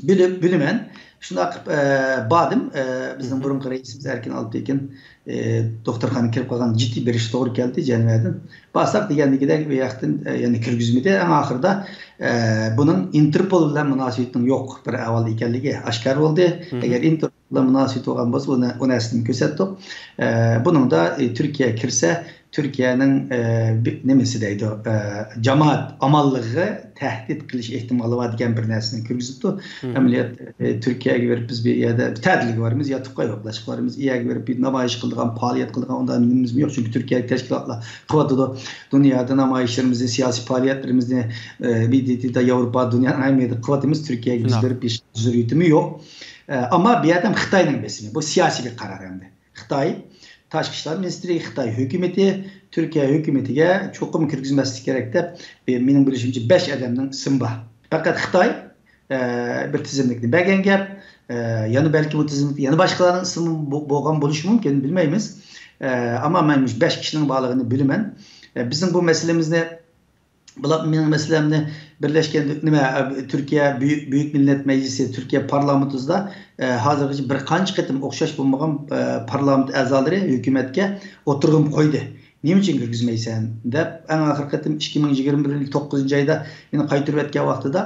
بىلىپ، بىلىمەن. شۇنداق قىلىپ، ئە، باردىم. ئە، بىزنىڭ بۇرۇنقى رەئىسىمىز ئەركىن ئالپتېكىن، ئە، دوختۇرخانىغا كىرىپ قالغان، جىددىي بېرىش توغرا كەلدى جەنۋەدىن. بارساق دېگەندىكىدەك، بۇ ياقتىن، ئە، يەنە كىرگۈزمىدى. ئەڭ ئاخىرىدا، ئە، بۇنىڭ ئىنتېرپول بىلەن مۇناسىۋىتىنىڭ يوق بىر ئەھۋال ئىكەنلىكى ئاشكارا بولدى. ئەگەر ئىنتېرپول بىلەن مۇناسىۋىتى بولغان بولسا، ئۇنى، ئۇ نەرسىنى كۆرسەتتۇق. ئە، بۇنىڭدا، ئە، تۈركىيە كىرسە، تۈركىيەنىڭ، ئە، بى-، نېمىسى دەيدۇ، ئە، جامائەت ئامانلىقىغا تەھدىت قىلىش ئېھتىمالى بار دېگەن بىر نەرسىنى كىرگۈزۈپتۇ. ئەمەلىيەت، ئە، تۈركىيەگە بېرىپ بىز بىر يەردە تەتىلگە بارىمىز، ياتىققا يوقلاشقا بارىمىز، ئۇ يەرگە بېرىپ بىر نامايىش قىلىدىغان، پائالىيەت قىلىدىغان ئۇنداق نېمىمىزمۇ يوق. چۈنكى تۈركىيەدىكى تەشكىلاتلار قىلىۋاتىدۇ. دۇنيادا نامايىشلىرىمىزنى، سىياسىي پائالىيەتلىرىمىزنى، ئە، بى دى تىدا ياۋروپا، دۇنيانىڭ ھەممە يېرىدە قىلىۋاتىمىز. تۈركىيەگە بىز بېرىپ بىر زۆرۈرىيىتىمۇ يوق. ئە، ئەمما بۇ يەردە خىتاينىڭ بېسىمى، بۇ سىياسىي بىر قارار ئەمدى. خىتاي تاشقى ئىشلار مىنىستىرى، خىتاي ھۆكۈمىتى تۈركىيە ھۆكۈمىتىگە چوقۇم كىرگۈزمەسلىك كېرەك دەپ، مېنىڭ بىلىشىمچە، بەش ئادەمنىڭ ئىسمى بار. پەقەت خىتاي، ئە، بىر تىزىملىكنى بەرگەن گەپ. ئە، يەنە بەلكى بۇ تىزىملىكتە يەنە باشقىلارنىڭ ئىسمى بو-، بولغان بولۇشى مۇمكىن، بىلمەيمىز. ئە، ئەمما مەن مۇشۇ بەش كىشىنىڭ بارلىقىنى بىلىمەن. ئە، بىزنىڭ بۇ مەسىلىمىزنى بۇلار مېنىڭ مەسىلەمنى بىرلەشكەن دۆ-، نېمە، ئە، تۈركىيە بۈيۈك، بۈيۈك مىللەت مەجلىسى، تۈركىيە پارلامېنتىدا، ئە، ھازىرغىچە بىر قانچە قېتىم ئوخشاش بولمىغان، ئە، پارلامېنت ئەزالىرى ھۆكۈمەتكە ئوتتۇرىغىمۇ قويدى. نېمە ئۈچۈن كىرگۈزمەيسەن دەپ، ئەڭ ئاخىرقى قېتىم ئىككى مىڭ يىگىرمە بىرىنچى يىل توققۇزىنچى ئايدا مېنى قايتۇرۇۋەتكەن ۋاقتىدا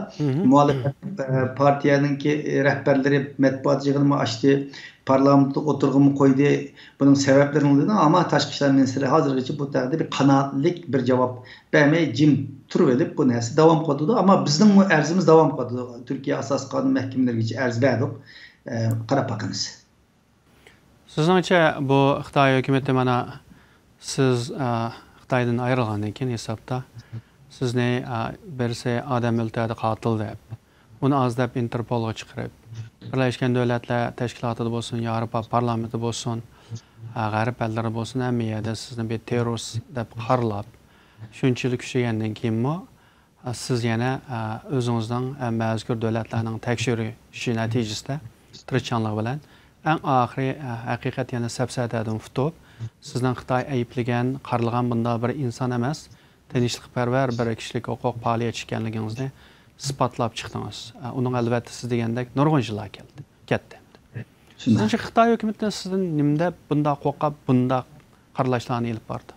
مۇھالىپەت، ئە، پارتىيەنىڭكى رەھبەرلىرى مەتبۇئات يىغىنىمۇ ئاچتى. پارلامېنتتا ئولتۇرغىنىمۇ قويدى، بۇنىڭ سەۋەبلىرىنى دېدى، ئەمما تاشقى ئىشلار مىنىستىرى ھازىرغىچە بۇ ھەقتە بىر قانائەتلىك بىر جاۋاب بەرمەي، جىم تۇرۇۋېلىپ، بۇ نەرسە داۋام قىلىۋاتىدۇ. ئەمما بىزنىڭمۇ ئەرزىمىز داۋام قىلىۋاتىدۇ. تۈركىيە ئاساسىي قانۇن مەھكىمىلىرىگىچە ئەرز بەردۇق. ئە، قاراپ باقىمىز. سىزنىڭچە بۇ خىتاي ھۆكۈمىتى، مانا، سىز، ئە، خىتايدىن ئايرىلغاندىن كېيىن ھېسابتا سىزنى، ئە، بىرسى ئادەم ئۆلتۈردى، قاتىل دەپ، ئۇنى ئاز دەپ ئىنتېرپولغا چىقىرىپ، بىرلەشكەن دۆلەتلەر تەشكىلاتىدا بولسۇن، ياۋروپا پارلامېنتى بولسۇن، ئە، غەرب ئەللىرى بولسۇن، ھەممە يەردە سىزنى بىر تېررورىست دەپ قارىلاپ، شۇنچىلىك كۈچىگەندىن كېيىنمۇ، ئە، سىز يەنە، ئە، ئۆزىڭىزنىڭ، ئە، مەزكۇر دۆلەتلەرنىڭ تەكشۈرۈشى نەتىجىسىدە تىرىشچانلىقى بىلەن ئەڭ ئاخىرى، ئە، ھەقىقەت يەنە سەپسەتەدىن ئۇتۇپ، سىزنىڭ خىتاي ئەيىبلىگەن، قارىلىغان بۇنداق بىر ئىنسان ئەمەس، تىنچلىقپەرۋەر بىر كىشىلىك ھوقۇق پائالىيەتچى ئىكەنلىكىڭىزنى ئىسپاتلاپ چىقتىڭىز. ئە، ئۇنىڭ ئەلۋەتتە سىز دېگەندەك نۇرغۇن يىللار كەلدى، كەتتى. شۇنداق. سىزنىڭچە خىتاي ھۆكۈمىتى سىزدىن نېمە دەپ بۇنداق قورقۇپ، بۇنداق قارىلاشلارنى ئېلىپ باردى؟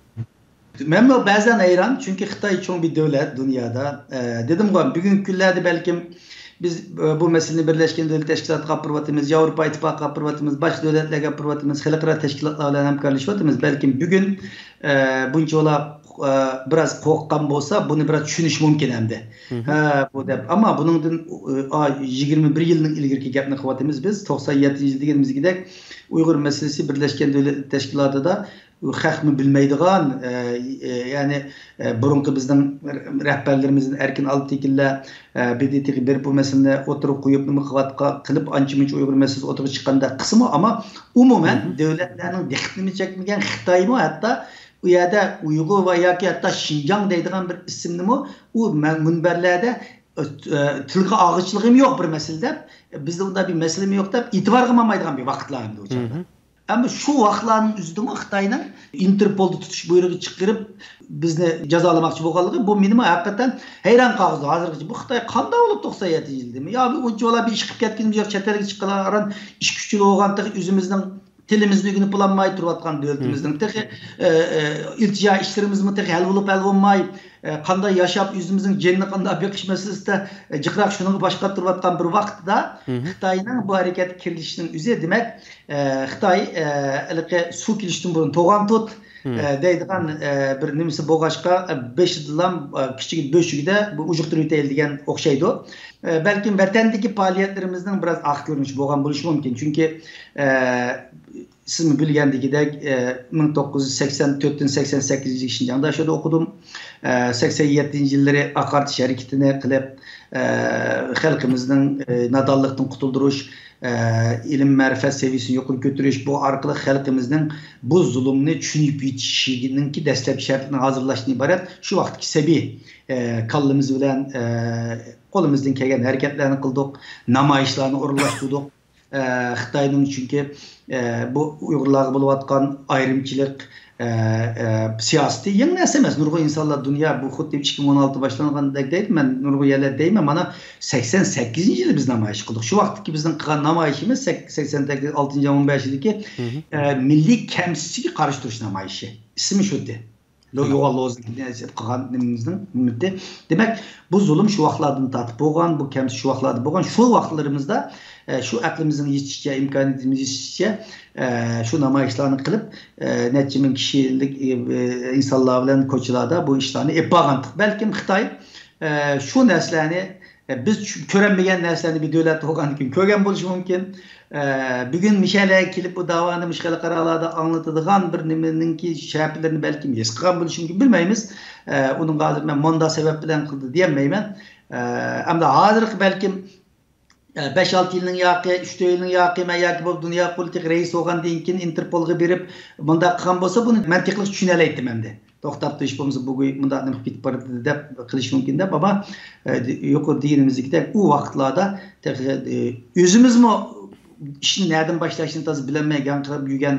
مەنمۇ بەزەن ھەيران، چۈنكى خىتاي چوڭ بىر دۆلەت دۇنيادا. ئە، دېدىمغۇ، بۈگۈنكى كۈنلەردە بەلكىم بىز، ئە، بۇ مەسىلىنى بىرلەشكەن دۆلەت تەشكىلاتىغا ئاپىرىۋاتىمىز، ياۋروپا ئىتتىپاقىغا ئاپىرىۋاتىمىز، باشقا دۆلەتلەرگە ئاپىرىۋاتىمىز، خەلقئارا تەشكىلاتلار بىلەن ھەمكارلىشىۋاتىمىز. بەلكىم بۈگۈن، ئە، بۇنچىۋالا، ئە، بىراز قورققان بولسا، بۇنى بىراز چۈشىنىشى مۇمكىن ئەمدى. ھە، بۇ دەپ. ئەمما بۇنىڭدىن، ئە، يىگىرمە بىر يىلنىڭ ئىلگىرىكى گەپنى قىلىۋاتىمىز بىز. توقسان يەتتىنچى يىل دېگىنىمىزگىدەك ئۇيغۇر مەسىلىسى بىرلەشكەن دۆلەتلەر تەشكىلاتىدا خەقمۇ بىلمەيدىغان، ئە، ئە، يەنى، ئە، بۇرۇنقى بىزنىڭ رەھبەرلىرىمىزدىن ئەركىن ئالپتېكىنلەر، ئە، بى دى تىغا بېرىپ بۇ مەسىلىنى ئوتتۇرىغا قويۇپ، نېمە قىلىۋاتقا-، قىلىپ، ئانچە-مۇنچە ئۇيغۇر مەسىلىسى ئوتتۇرىغا چىققاندەك قىلسىمۇ، ئەمما ئومۇمەن دۆلەتلەرنىڭ دىققىتىنى چەكمىگەن خىتايمۇ ھەتتا ئۇ يەردە ئۇيغۇر ۋە ياكى ھەتتا شىنجاڭ دەيدىغان بىر ئىسىمنىمۇ ئۇ مە-، مۇنبەرلەردە، ئە، ئە، تىلغا ئالغۇچىلىقىمۇ يوق بىر مەسىلە دەپ، بىزدە ئۇنداق بىر مەسىلىمۇ يوق دەپ ئېتىبارغا ئالمايدىغان بىر ۋاقىتلار ئەمدى ئۇ چاغدا. ئەمما شۇ ۋاقىتلارنىڭ ئۆزىدىمۇ خىتاينىڭ ئىنتېرپولدا تۇتۇش بۇيرۇقى چىقىرىپ، بىزنى جازالىماقچى بولغانلىقى، بۇ مېنىمۇ ھەقىقەتەن ھەيران قالغۇزدى. ھازىرغىچە بۇ خىتاي قانداق بولۇپ توقسان يەتتىنچى يىلدىمۇ؟ يا بۇ ئۇنچىۋالا بىر ئىشقىپ كەتكىنىمىز يوق، چەت ئەلگە چىققىلى ئاران ئىككى-ئۈچ يىل بولغان، تېخى ئۆزىمىزنىڭ تىلىمىزنى ئۆگىنىپ بولالماي تۇرۇۋاتقان دۆلىتىمىزنىڭ تېخى، ئە، ئە، ئىلتىجا ئىشلىرىمىزمۇ تېخى ھەل بولۇپ ھەل بولماي، ئە، قانداق ياشاپ، ئۆزىمىزنىڭ جېنىنى قانداق بېقىش مەسىلىسىدە، ئە، جىقراق شۇنىڭغا باش قاتۇرۇۋاتقان بىر ۋاقىتتا خىتاينىڭ بۇ ھەرىكەتكە كىرىشىشىنىڭ ئۆزى، دېمەك، ئە، خىتاي، ئە، ھېلىقى سۇ كېلىشتىن بۇرۇن توغان تۇت، ئە، دەيدىغان، ئە، بىر نېمىسى بولغاچقا، ئە، بېشىدىلا، ئە، كىچىك بۆشۈكىدە بۇ ئۇجۇقتۇرۇۋېتەيلى دېگەن ئوخشايدۇ. ئە، بەلكىم ۋەتەندىكى پائالىيەتلىرىمىزنىڭ بىراز ئارقا كۆرۈنۈشى بولغان بولۇشى مۇمكىن. چۈنكى، ئە، سىزمۇ بىلگەندىكىدەك، ئە، مىڭ توققۇز يۈز سەكسەن تۆتتىن سەكسەن سەككىزىنچى يىل شىنجاڭدا شۇ يەردە ئوقۇدۇم. ئە، سەكسەن يەتتىنچى يىللىرى ئاقارتىش ھەرىكىتىنى قىلىپ، ئە، خەلقىمىزنىڭ، ئە، نادانلىقتىن قۇتۇلدۇرۇش، ئە، ئىلىم-مەرىپەت سەۋىيەسىنى يۇقىرى كۆتۈرۈش، بۇ ئارقىلىق خەلقىمىزنىڭ بۇ زۇلۇمنى چۈشىنىپ يېتىشىنىڭكى دەسلەپكى شەرتلىرىنى ھازىرلاشتىن ئىبارەت شۇ ۋاقىتتىكى سەبىي، ئە، كاللىمىز بىلەن، ئە، قولىمىزدىن كەلگەن ھەرىكەتلەرنى قىلدۇق، نامايىشلارنى ئورۇنلاشتۇردۇق. ئە، خىتاينىڭ چۈنكى، ئە، بۇ ئۇيغۇرلارغا بولۇۋاتقان ئايرىمچىلىق، ئە، ئە، سىياسىتى يېڭى نەرسە ئەمەس. نۇرغۇن ئىنسانلار دۇنيا بۇ خۇددى ئىككى مىڭ ئون ئالتە باشلانغاندەك دەيدۇ. مەن نۇرغۇن يەرلەردە دەيمەن. مانا سەكسەن سەككىزىنچى يىلى بىز نامايىش قىلدۇق. شۇ ۋاقىتتىكى بىزنىڭ قىلغان نامايىشىمىز سەك-، سەكسەن ئالتىنچى ئون بەشىدىكى، ئە، مىللىي كەمسىتىشكە قارشى تۇرۇش نامايىشى. ئىسمى شۇ ئىدى. لو-، يوغان لوزۇنگنى قىلغان نېمىمىزنىڭ مۇددىتى. دېمەك، بۇ زۇلۇم شۇ ۋاقىتلاردىن تارتىپ بولغان، بۇ كەمسىتىش شۇ ۋاقىتلاردا بولغان. شۇ ۋاقىتلىرىمىزدا، ئە، شۇ ئەقلىمىزنىڭ يېتىشىچە، ئىمكانىيىتىمىز يېتىشىچە، ئە، شۇ نامايىشلارنى قىلىپ، ئە، نەچچە مىڭ كىشىلىك، ئە، ئىنسانلار بىلەن كوچىلاردا بۇ ئىشلارنى ئېلىپ بارغانتۇق. بەلكىم خىتاي، ئە، شۇ نەرسىلەرنى، ئە، بىز چۈ-، كۆرەلمىگەن نەرسىلەرنى بىر دۆلەتتە بولغاندىن كېيىن كۆرگەن بولۇشى مۇمكىن. ئە، بۈگۈن مىشەلەرگە كېلىپ بۇ داۋانى مۇشۇ خەلقئارالاردا ئاڭلىتىدىغان بىر نېمىنىڭكى شەپىلىرىنى بەلكىم ھېس قىلغان بولۇشى مۇمكىن، بىلمەيمىز. ئە، ئۇنىڭغا ھازىر مەن مۇنداق سەۋەب بىلەن قىلدى دېيەلمەيمەن. ئە، ئەمدى ھازىرقى بەلكىم، ئە، بەش-ئالتە يىلنىڭ ياقى، ئۈچ-تۆت يىلنىڭ ياقى مەن ياكى بولۇپ دۇنيا پولىتىك رەئىس بولغاندىن كېيىن ئىنتېرپولغا بېرىپ مۇنداق قىلغان بولسا، بۇنى مەنتىقلىق چۈشىنەلەيتتىم ئەمدى. توختاپ تۇرۇش بولمىسا، بۇ مۇنداق نېمە قىلىپ كېتىپ بارىدۇ دەپ قىلىش مۇمكىن دەپ، ئەمما، ئە، يۇقىرىدا دېگىنىمىزدەك، ئۇ ۋاقىتلاردا تېخى، ئە، ئۆزىمىزمۇ ئىشنى نەدىن باشلاشنى تازا بىلەلمەي گاڭقىراپ يۈرگەن،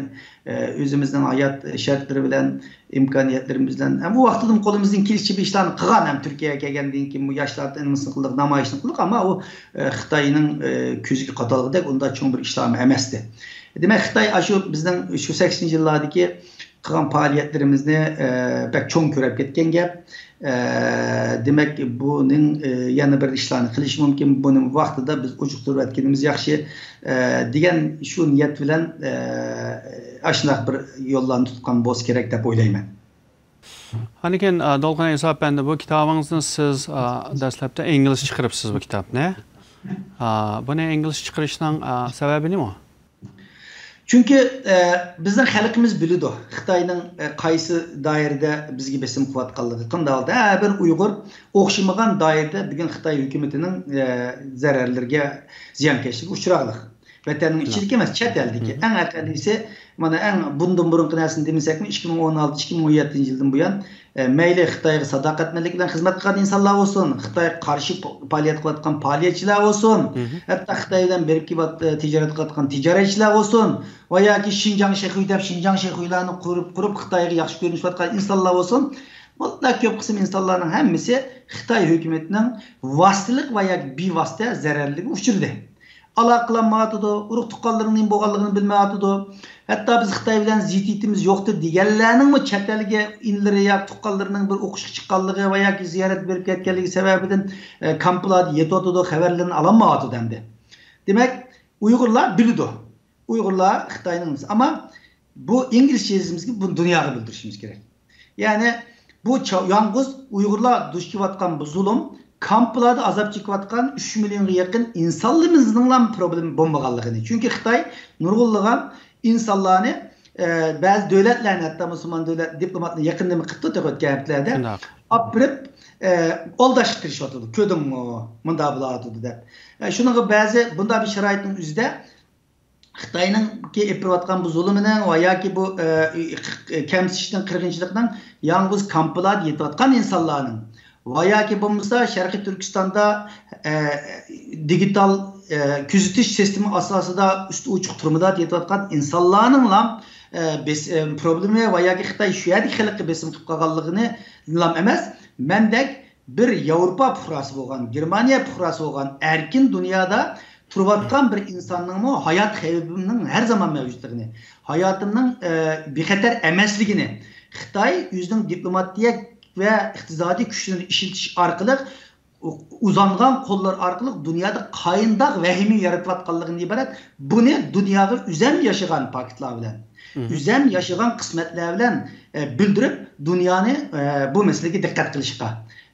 ئە، ئۆزىمىزنىڭ ھايات شەرتلىرى بىلەن، ئىمكانىيەتلىرىمىز بىلەن، ھەم ئۇ ۋاقتىدىمۇ قولىمىزدىن كېلىشىچە بىر ئىشلارنى قىلغان، ھەم تۈركىيەگە كەلگەندىن كېيىن بۇ ياشلار تېمىسىنى قىلدۇق، نامايىشنى قىلدۇق، ئەمما ئۇ، ئە، خىتاينىڭ، ئە، كۆزىگە قاتالغۇدەك ئۇنداق چوڭ بىر ئىشلارمۇ ئەمەستى. دېمەك، خىتاي ئاشۇ بىزنىڭ شۇ سەكسىنىنچى يىللاردىكى قىلغان پائالىيەتلىرىمىزنى، ئە، بەك چوڭ كۆرۈپ كەتكەن گەپ. ئە، دېمەك، بۇنىڭ، ئە، يەنە بىر ئىشلارنى قىلىشى مۇمكىن. بۇنى ۋاقتىدا بىز ئۇجۇقتۇرۇۋەتكىنىمىز ياخشى، ئە، دېگەن شۇ نىيەت بىلەن، ئە، ئاشۇنداق بىر يوللارنى تۇتقان بولسا كېرەك دەپ ئويلايمەن. ئاندىن كېيىن، ئە، دولقۇن ئەيسا ئەپەندى، بۇ كىتابىڭىزنى سىز، ئە، دەسلەپتە ئىنگلىزچە چىقىرىپسىز بۇ كىتابنى. ئە، بۇنى ئىنگلىزچە چىقىرىشنىڭ، ئە، سەۋەبى نېمە؟ چۈنكى، ئە، بىزنىڭ خەلقىمىز بىلىدۇ، خىتاينىڭ، ئە، قايسى دائىرىدە بىزگە بېسىم قىلىۋاتقانلىقى. قانداق ھالدا ھەر بىر ئۇيغۇر ئوخشىمىغان دائىرىدە بۈگۈن خىتاي ھۆكۈمىتىنىڭ، ئە، زەرەرلىرىگە، زىيانكەشلىكىگە ئۇچراقلىق. ۋەتەننىڭ ئىچىدىكى ئەمەس، چەت ئەلدىكى. ئەڭ ئەقەللىيسى، مانا ئەڭ بۇندىن بۇرۇنقى نەرسىنى دېمىسەكمۇ، ئىككى مىڭ ئون ئالتە، ئىككى مىڭ ئون يەتتىنچى يىلدىن بۇيان، ئە، مەيلى خىتايغا ساداقەتمەنلىك بىلەن خىزمەت قىلغان ئىنسانلار بولسۇن، خىتايغا قارشى پائالىيەت قىلىۋاتقان پائالىيەتچىلەر بولسۇن، ھەتتا خىتاي بىلەن بېرىپ كېلىۋات-، تىجارەت قىلىۋاتقان تىجارەتچىلەر بولسۇن ۋە ياكى شىنجاڭ شېخۇي دەپ شىنجاڭ شېخۇيلارنى قۇرۇپ، قۇرۇپ خىتايغا ياخشى كۆرۈنۈشۈۋاتقان ئىنسانلار بولسۇن، مۇتلەق كۆپ قىسىم ئىنسانلارنىڭ ھەممىسى خىتاي ھۆكۈمىتىنىڭ ۋاسىتىلىق ۋە ياكى بىۋاسىتە زەرەرلىرىگە ئۇچرىدى. ئالاقىلەنمەيۋاتىدۇ، ئۇرۇق تۇغقانلىرىنىڭ نېمە بولغانلىقىنى بىلمەيۋاتىدۇ. ھەتتا بىز خىتاي بىلەن زىددىيىتىمىز يوقتۇر دېگەنلەرنىڭمۇ چەت ئەلگە ئىنىلىرى ياكى تۇغقانلىرىنىڭ بىر ئوقۇشقا چىققانلىقى ۋە ياكى زىيارەت بېرىپ كەتكەنلىكى سەۋەبىدىن، ئە، كامپلاردا يېتىۋاتىدۇ، خەۋەرلىرىنى ئالالمايۋاتىدۇ ئەمدى. دېمەك، ئۇيغۇرلار بىلىدۇ. ئۇيغۇرلار خىتاينىڭ، ئەمما بۇ ئىنگلىزچە يېزىمىزگە بۇنى دۇنياغا بىلدۈرۈشىمىز كېرەك. يەنى بۇ چا-، يالغۇز ئۇيغۇرلار دۇچ كېلىۋاتقان بۇ زۇلۇم، كامپلاردا ئازاب چېكىۋاتقان ئۈچ مىليونغا يېقىن ئىنسانلىرىمىزنىڭلا پروبلېما بولمىغانلىقىنى. چۈنكى خىتاي نۇرغۇنلىغان ئىنسانلارنى، ئە، بەزى دۆلەتلەرنى، ھەتتا مۇسۇلمان دۆلەت دىپلوماتنى يېقىندا نېمە قىپتۇ، تېخى ئۆتكەن ھەپتىلەردە شۇنداق. ئاپىرىپ، ئە، ئالداشقا تىرىشىۋاتىدۇ. كۆردۈڭمۇ؟ مۇنداق بولۇۋاتىدۇ دەپ. ئە، شۇنىڭغا بەزى بۇنداق بىر شارائىتنىڭ ئۆزىدە خىتاينىڭكى ئېلىپ بېرىۋاتقان بۇ زۇلۇمىنىڭ ۋە ياكى بۇ، ئە، كەمسىتىشنىڭ، قىرغىنچىلىقنىڭ يالغۇز كامپلاردا يېتىۋاتقان ئىنسانلارنىڭ ۋە ياكى بولمىسا شەرقىي تۈركىستاندا، ئە، دىگىتال، ئە، كۆزىتىش سىستېما ئاساسىدا ئۈستى ئوچۇق تۈرمىلەردە يېتىۋاتقان ئىنسانلارنىڭلا، ئە، بېس-، ئە، پروبلېما ۋە ياكى خىتاي شۇ يەردىكى خەلققە بېسىم قىلىپ قالغانلىقىنىلا ئەمەس، مەندەك بىر ياۋروپا پۇقراسى بولغان، گېرمانىيە پۇقراسى بولغان، ئەركىن دۇنيادا تۇرۇۋاتقان بىر ئىنساننىڭمۇ ھايات خەۋپىنىڭ ھەر زامان مەۋجۇتلۇقىنى، ھاياتىمنىڭ، ئە، بىخەتەر ئەمەسلىكىنى خىتاي ئۆزىنىڭ دىپلوماتىيە ۋە ئىقتىسادىي كۈچلىرىنى ئىشلىتىش ئارقىلىق، ئۇ-، ئۇزانغان قوللار ئارقىلىق دۇنيادا قايىنداق ۋەھىمە يارىتىۋاتقانلىقىدىن ئىبارەت. بۇنى دۇنياغا ئۆزەم ياشىغان پاكىتلار بىلەن، ئۆزەم ياشىغان قىسمەتلەر بىلەن، ئە، بىلدۈرۈپ، دۇنيانى، ئە، بۇ مەسىلىگە دىققەت قىلىشقا،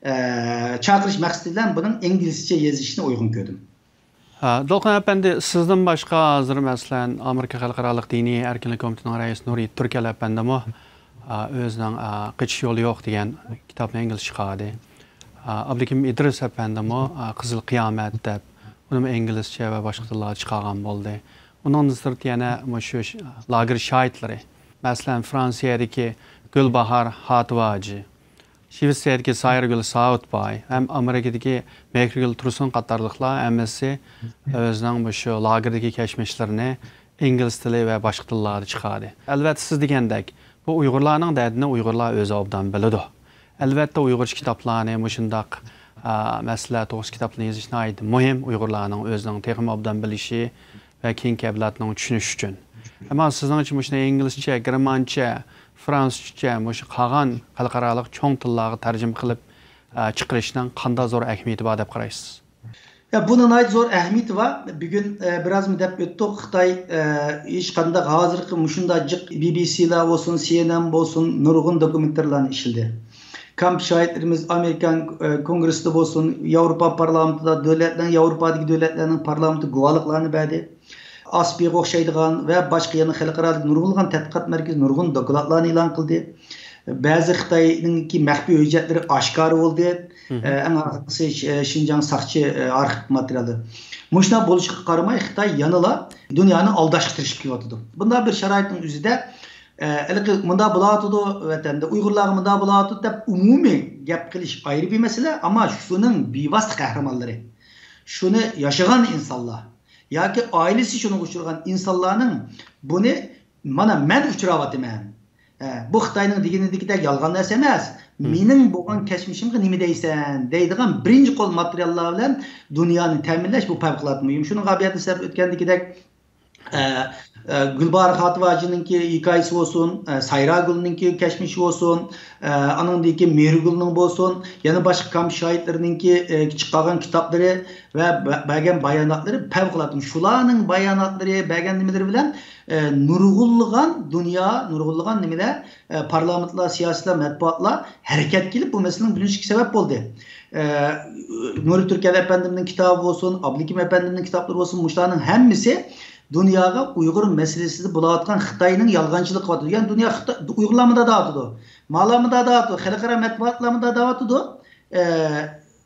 ئە، چاقىرىش مەقسىتى بىلەن بۇنىڭ ئىنگلىزچە يېزىشىنى ئۇيغۇن كۆردۈم. ھە، دولقۇن ئەپەندى، سىزدىن باشقا ھازىر، مەسىلەن، ئامېرىكا خەلقئارالىق دىنىي ئەركىنلىك كومىتېتىنىڭ رەئىسى نۇرھېيت تۈركەل ئەپەندىمۇ، ئا، ئۆزىنىڭ، ئا، قېچىش يولى يوق دېگەن كىتابنى ئىنگلىزچە چىقاردى. ئا، ئابلىكىم ئىدرىس ئەپەندىمۇ، ئا، قىزىل قىيامەت دەپ، ئۇنىمۇ ئىنگلىزچە ۋە باشقا تىللاردا چىقارغان بولدى. ئۇنىڭدىن سىرت يەنە مۇشۇ ش-، لاگېر شاھىتلىرى، مەسىلەن، فرانسىيەدىكى گۈلباھار خاتىۋاجى، شىۋېتسىيەدىكى سايرىگۈل سائۇتباي ھەم ئامېرىكىدىكى مېھرىگۈل تۇرسۇن قاتارلىقلار ھەممىسى ئۆزىنىڭ مۇشۇ لاگېردىكى كەچمىشلىرىنى ئىنگلىز تىلى ۋە باشقا تىللاردا چىقاردى. ئەلۋەتتە، سىز دېگەندەك، بۇ ئۇيغۇرلارنىڭ دەردىنى ئۇيغۇرلار ئۆزى ئوبدان بىلىدۇ. ئەلۋەتتە، ئۇيغۇرچە كىتابلارنى، مۇشۇنداق، ئا، مەسىلە توغرىسىدا كىتابلارنى يېزىش ناھايىتى مۇھىم، ئۇيغۇرلارنىڭ ئۆزىنىڭ تېخىمۇ ئوبدان بىلىشى ۋە كېيىنكى ئەۋلادنىڭ چۈشىنىشى ئۈچۈن. ئەمما سىزنىڭچە مۇشۇنى ئىنگلىزچە، گېرمانچە، فرانسۇزچە، مۇشۇ قالغان خەلقئارالىق چوڭ تىللارغا تەرجىمە قىلىپ، ئا، چىقىرىشنىڭ قانداق زور ئەھمىيىتى بار دەپ قارايسىز؟ يا، بۇنىڭ ناھايىتى زور ئەھمىيىتى بار. بۈگۈن، ئە، بىرازمۇ دەپ ئۆتتۇق. خىتاي، ئە، ھېچقانداق ھازىرقى مۇشۇنداق جىق بى بى سىلار بولسۇن، سى ئېن ئېن بولسۇن، نۇرغۇن دوكۇمېنتلارنى ئىشلىدى. كامپ شاھىتلىرىمىز ئامېرىكان، ئە، كونگرېسسىدا بولسۇن، ياۋروپا پارلامېنتىدا دۆلەتلەرنىڭ، ياۋروپادىكى دۆلەتلەرنىڭ پارلامېنتى گۇۋاھلىقلارنى بەردى. ئاسپىغا ئوخشايدىغان ۋە باشقا يەنە خەلقئارالىق نۇرغۇنلىغان تەتقىقات مەركىزى نۇرغۇن دوكلاتلارنى ئېلان قىلدى. بەزى خىتاينىڭكى مەخپىي ھۆججەتلىرى ئاشكارا بولدى. مم. ئە، ئەڭ ئاساسىي ش-، شىنجاڭ ساقچى، ئە، ئارخىپ ماتېرىيالى. مۇشۇنداق بولۇشىغا قارىماي، خىتاي يەنىلا دۇنيانى ئالداشقا تىرىشىپ كېلىۋاتىدۇ. بۇنداق بىر شارائىتنىڭ ئۆزىدە، ئە، ھېلىقى مۇنداق بولۇۋاتىدۇ، ۋەتەندە ئۇيغۇرلارغا مۇنداق بولۇۋاتىدۇ دەپ ئومۇمىي گەپ قىلىش ئايرى بىر مەسىلە، ئەمما شۇنىڭ بىۋاسىتە قەھرىمانلىرى، شۇنى ياشىغان ئىنسانلار ياكى ئائىلىسى شۇنىڭغا ئۇچرىغان ئىنسانلارنىڭ بۇنى، مانا، مەن ئۇچراۋاتىمەن. ئە، بۇ خىتاينىڭ دېگىنىدىكىدەك يالغان نەرسە ئەمەس. مم. مېنىڭ بولغان كەچمىشىمگە نېمە دەيسەن؟ دەيدىغان بىرىنچى قول ماتېرىياللار بىلەن دۇنيانى تەمىنلەش، بۇ پەۋقۇلئاددە مۇھىم. شۇنىڭغا بۇ يەردە سەن ئۆتكەندىكىدەك، ئە، ئە، گۈلباھار خاتىۋاجىنىڭكى ھېكايىسى بولسۇن، ئە، سايراگۈلنىڭكى كەچمىشى بولسۇن، ئە، ئانىڭدىن كېيىن مېھرىگۈلنىڭ بولسۇن، يەنە باشقا كامپ شاھىتلىرىنىڭكى، ئە، چىقارغان كىتابلىرى ۋە بە-، بەرگەن باياناتلىرى پەۋقۇلئاددە. شۇلارنىڭ باياناتلىرى، بەرگەن نېمىلىرى بىلەن ئە، نۇرغۇنلىغان دۇنيا، نۇرغۇنلىغان نېمىلەر، ئە، پارلامېنتلار، سىياسىيلار، مەتبۇئاتلار ھەرىكەتكە كېلىپ، بۇ مەسىلىنىڭ بىلىنىشىگە سەۋەب بولدى. ئە، نۇرى تۈركەل ئەپەندىمنىڭ كىتابى بولسۇن، ئابلىكىم ئەپەندىمنىڭ كىتابلىرى بولسۇن، مۇشۇلارنىڭ ھەممىسى دۇنياغا ئۇيغۇر مەسىلىسىدە بولۇۋاتقان خىتاينىڭ يالغانچىلىقى بار. يەنى دۇنيا خىتا-، ئۇيغۇرلار مۇنداق دەۋاتىدۇ، مالار مۇنداق دەۋاتىدۇ، خەلقئارا مەتبۇئاتلار مۇنداق دەۋاتىدۇ، ئە،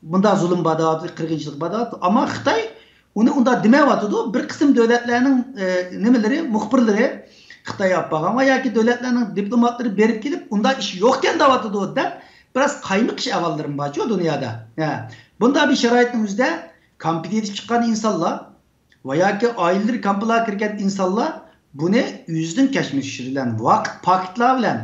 مۇنداق زۇلۇم بار دەۋاتىدۇ، قىرغىنچىلىق بار دەۋاتىدۇ. ئەمما خىتاي ئۇنى ئۇنداق دېمەيۋاتىدۇ. بىر قىسىم دۆلەتلەرنىڭ، ئە، نېمىلىرى، مۇخبىرلىرى خىتاي ئاپپارغان ۋە ياكى دۆلەتلەرنىڭ دىپلوماتلىرى بېرىپ كېلىپ، ئۇنداق ئىش يوقكەن دەۋاتىدۇ دەپ، بىراز قايمىقىش ئەھۋاللىرىمۇ بارچۇ دۇنيادا. ھە، بۇنداق بىر شارائىتنىڭ ئۆزىدە كامپىدا يېتىپ چىققان ئىنسانلار ۋە ياكى ئائىلىلىرى كامپىلارغا كىرگەن ئىنسانلار بۇنى ئۆزىنىڭ كەچمىشى بىلەن، ۋاقىت، پاكىتلار بىلەن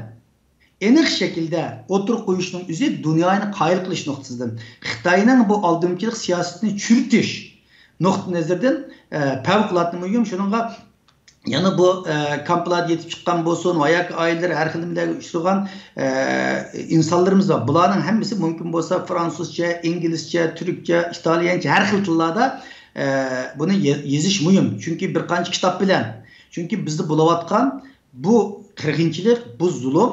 ئېنىق شەكىلدە ئوتتۇرىغا قويۇشنىڭ ئۆزى دۇنيانى قايىل قىلىش نۇقتىسىدىن، خىتاينىڭ بۇ ئالدامچىلىق سىياسىتىنى چۈرۈتۈش نۇقتىئى نەزىرىدىن، ئە، پەۋقۇلئاددە مۇھىم. شۇنىڭغا يەنە بۇ، ئە، كامپلاردا يېتىپ چىققان بولسۇن ۋە ياكى ئائىلىلىرى ھەر خىل نېمىلەرگە ئۇچرىغان، ئە، ئىنسانلىرىمىز بار. بۇلارنىڭ ھەممىسى مۇمكىن بولسا فرانسۇزچە، ئىنگلىزچە، تۈركچە، ئىتالىيەنچە ھەر خىل تىللاردا، ئە، بۇنى يە-، يېزىش مۇھىم. چۈنكى بىر قانچە كىتاب بىلەن، چۈنكى بىزدە بولۇۋاتقان بۇ قىرغىنچىلىق، بۇ زۇلۇم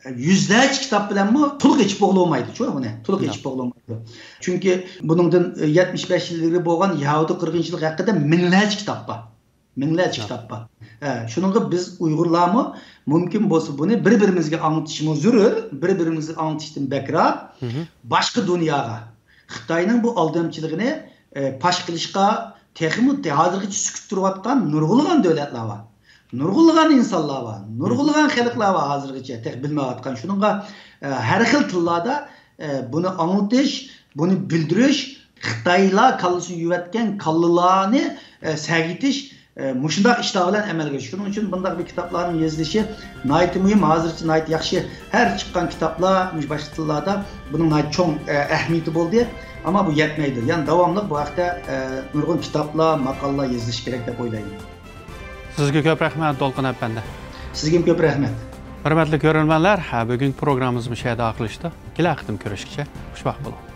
يۈزلەرچە كىتاب بىلەنمۇ تولۇق ئېچىپ بولغىلى بولمايدۇ، شۇ بۇنى تولۇق ئېچىپ بولغىلى بولمايدۇ. چۈنكى بۇنىڭدىن يەتمىش بەش يىل ئىلگىرى بولغان يەھۇدىي قىرغىنچىلىق ھەققىدە مىڭلارچە كىتاب بار. مىڭلارچە كىتاب بار. ھە، شۇنىڭغا بىز ئۇيغۇرلارمۇ مۇمكىن بولسا بۇنى بىر-بىرىمىزگە ئاڭلىتىشىمىز زۆرۈر. بىر-بىرىمىزگە ئاڭلىتىشتىن بەكرەك باشقا دۇنياغا، خىتاينىڭ بۇ ئالدامچىلىقىنى، ئە، پاش قىلىشقا تېخىمۇ تە-، ھازىرغىچە سۈكۈت تۇرۇۋاتقان نۇرغۇنلىغان دۆلەتلەر بار. نۇرغۇنلىغان ئىنسانلار بار. نۇرغۇنلىغان خەلقلەر بار ھازىرغىچە تېخى بىلمەيۋاتقان. شۇنىڭغا، ئە، ھەر خىل تىللاردا، ئە، بۇنى ئاڭلىتىش، بۇنى بىلدۈرۈش، خىتايلار كاللىسىنى يۇيۇۋەتكەن كاللىلارنى، ئە، سەگىتىش، ئە، مۇشۇنداق ئىشلار بىلەن ئەمەلگە ئاشىدۇ. شۇنىڭ ئۈچۈن بۇنداق بىر كىتابلارنىڭ يېزىلىشى ناھايىتى مۇھىم. ھازىرچە ناھايىتى ياخشى. ھەر چىققان كىتابلار مۇشۇ باشقا تىللاردا بۇنىڭ ناھايىتى چوڭ، ئە، ئەھمىيىتى بولدى. ئەمما بۇ يەتمەيدۇ. يەنە داۋاملىق بۇ ھەقتە، ئە، نۇرغۇن كىتابلار، ماقالىلار يېزىلىشى كېرەك دەپ ئويلايمەن. سىزگە كۆپ رەھمەت، دولقۇن ئەپەندى. سىزگىمۇ كۆپ رەھمەت. ھۆرمەتلىك كۆرۈرمەنلەر، ھە، بۈگۈنكى پروگراممىمىز مۇشۇ يەردە ئاخىرلىشىدۇ. كېلەر قېتىم كۆرۈشكىچە خۇشۋاق بولۇڭ.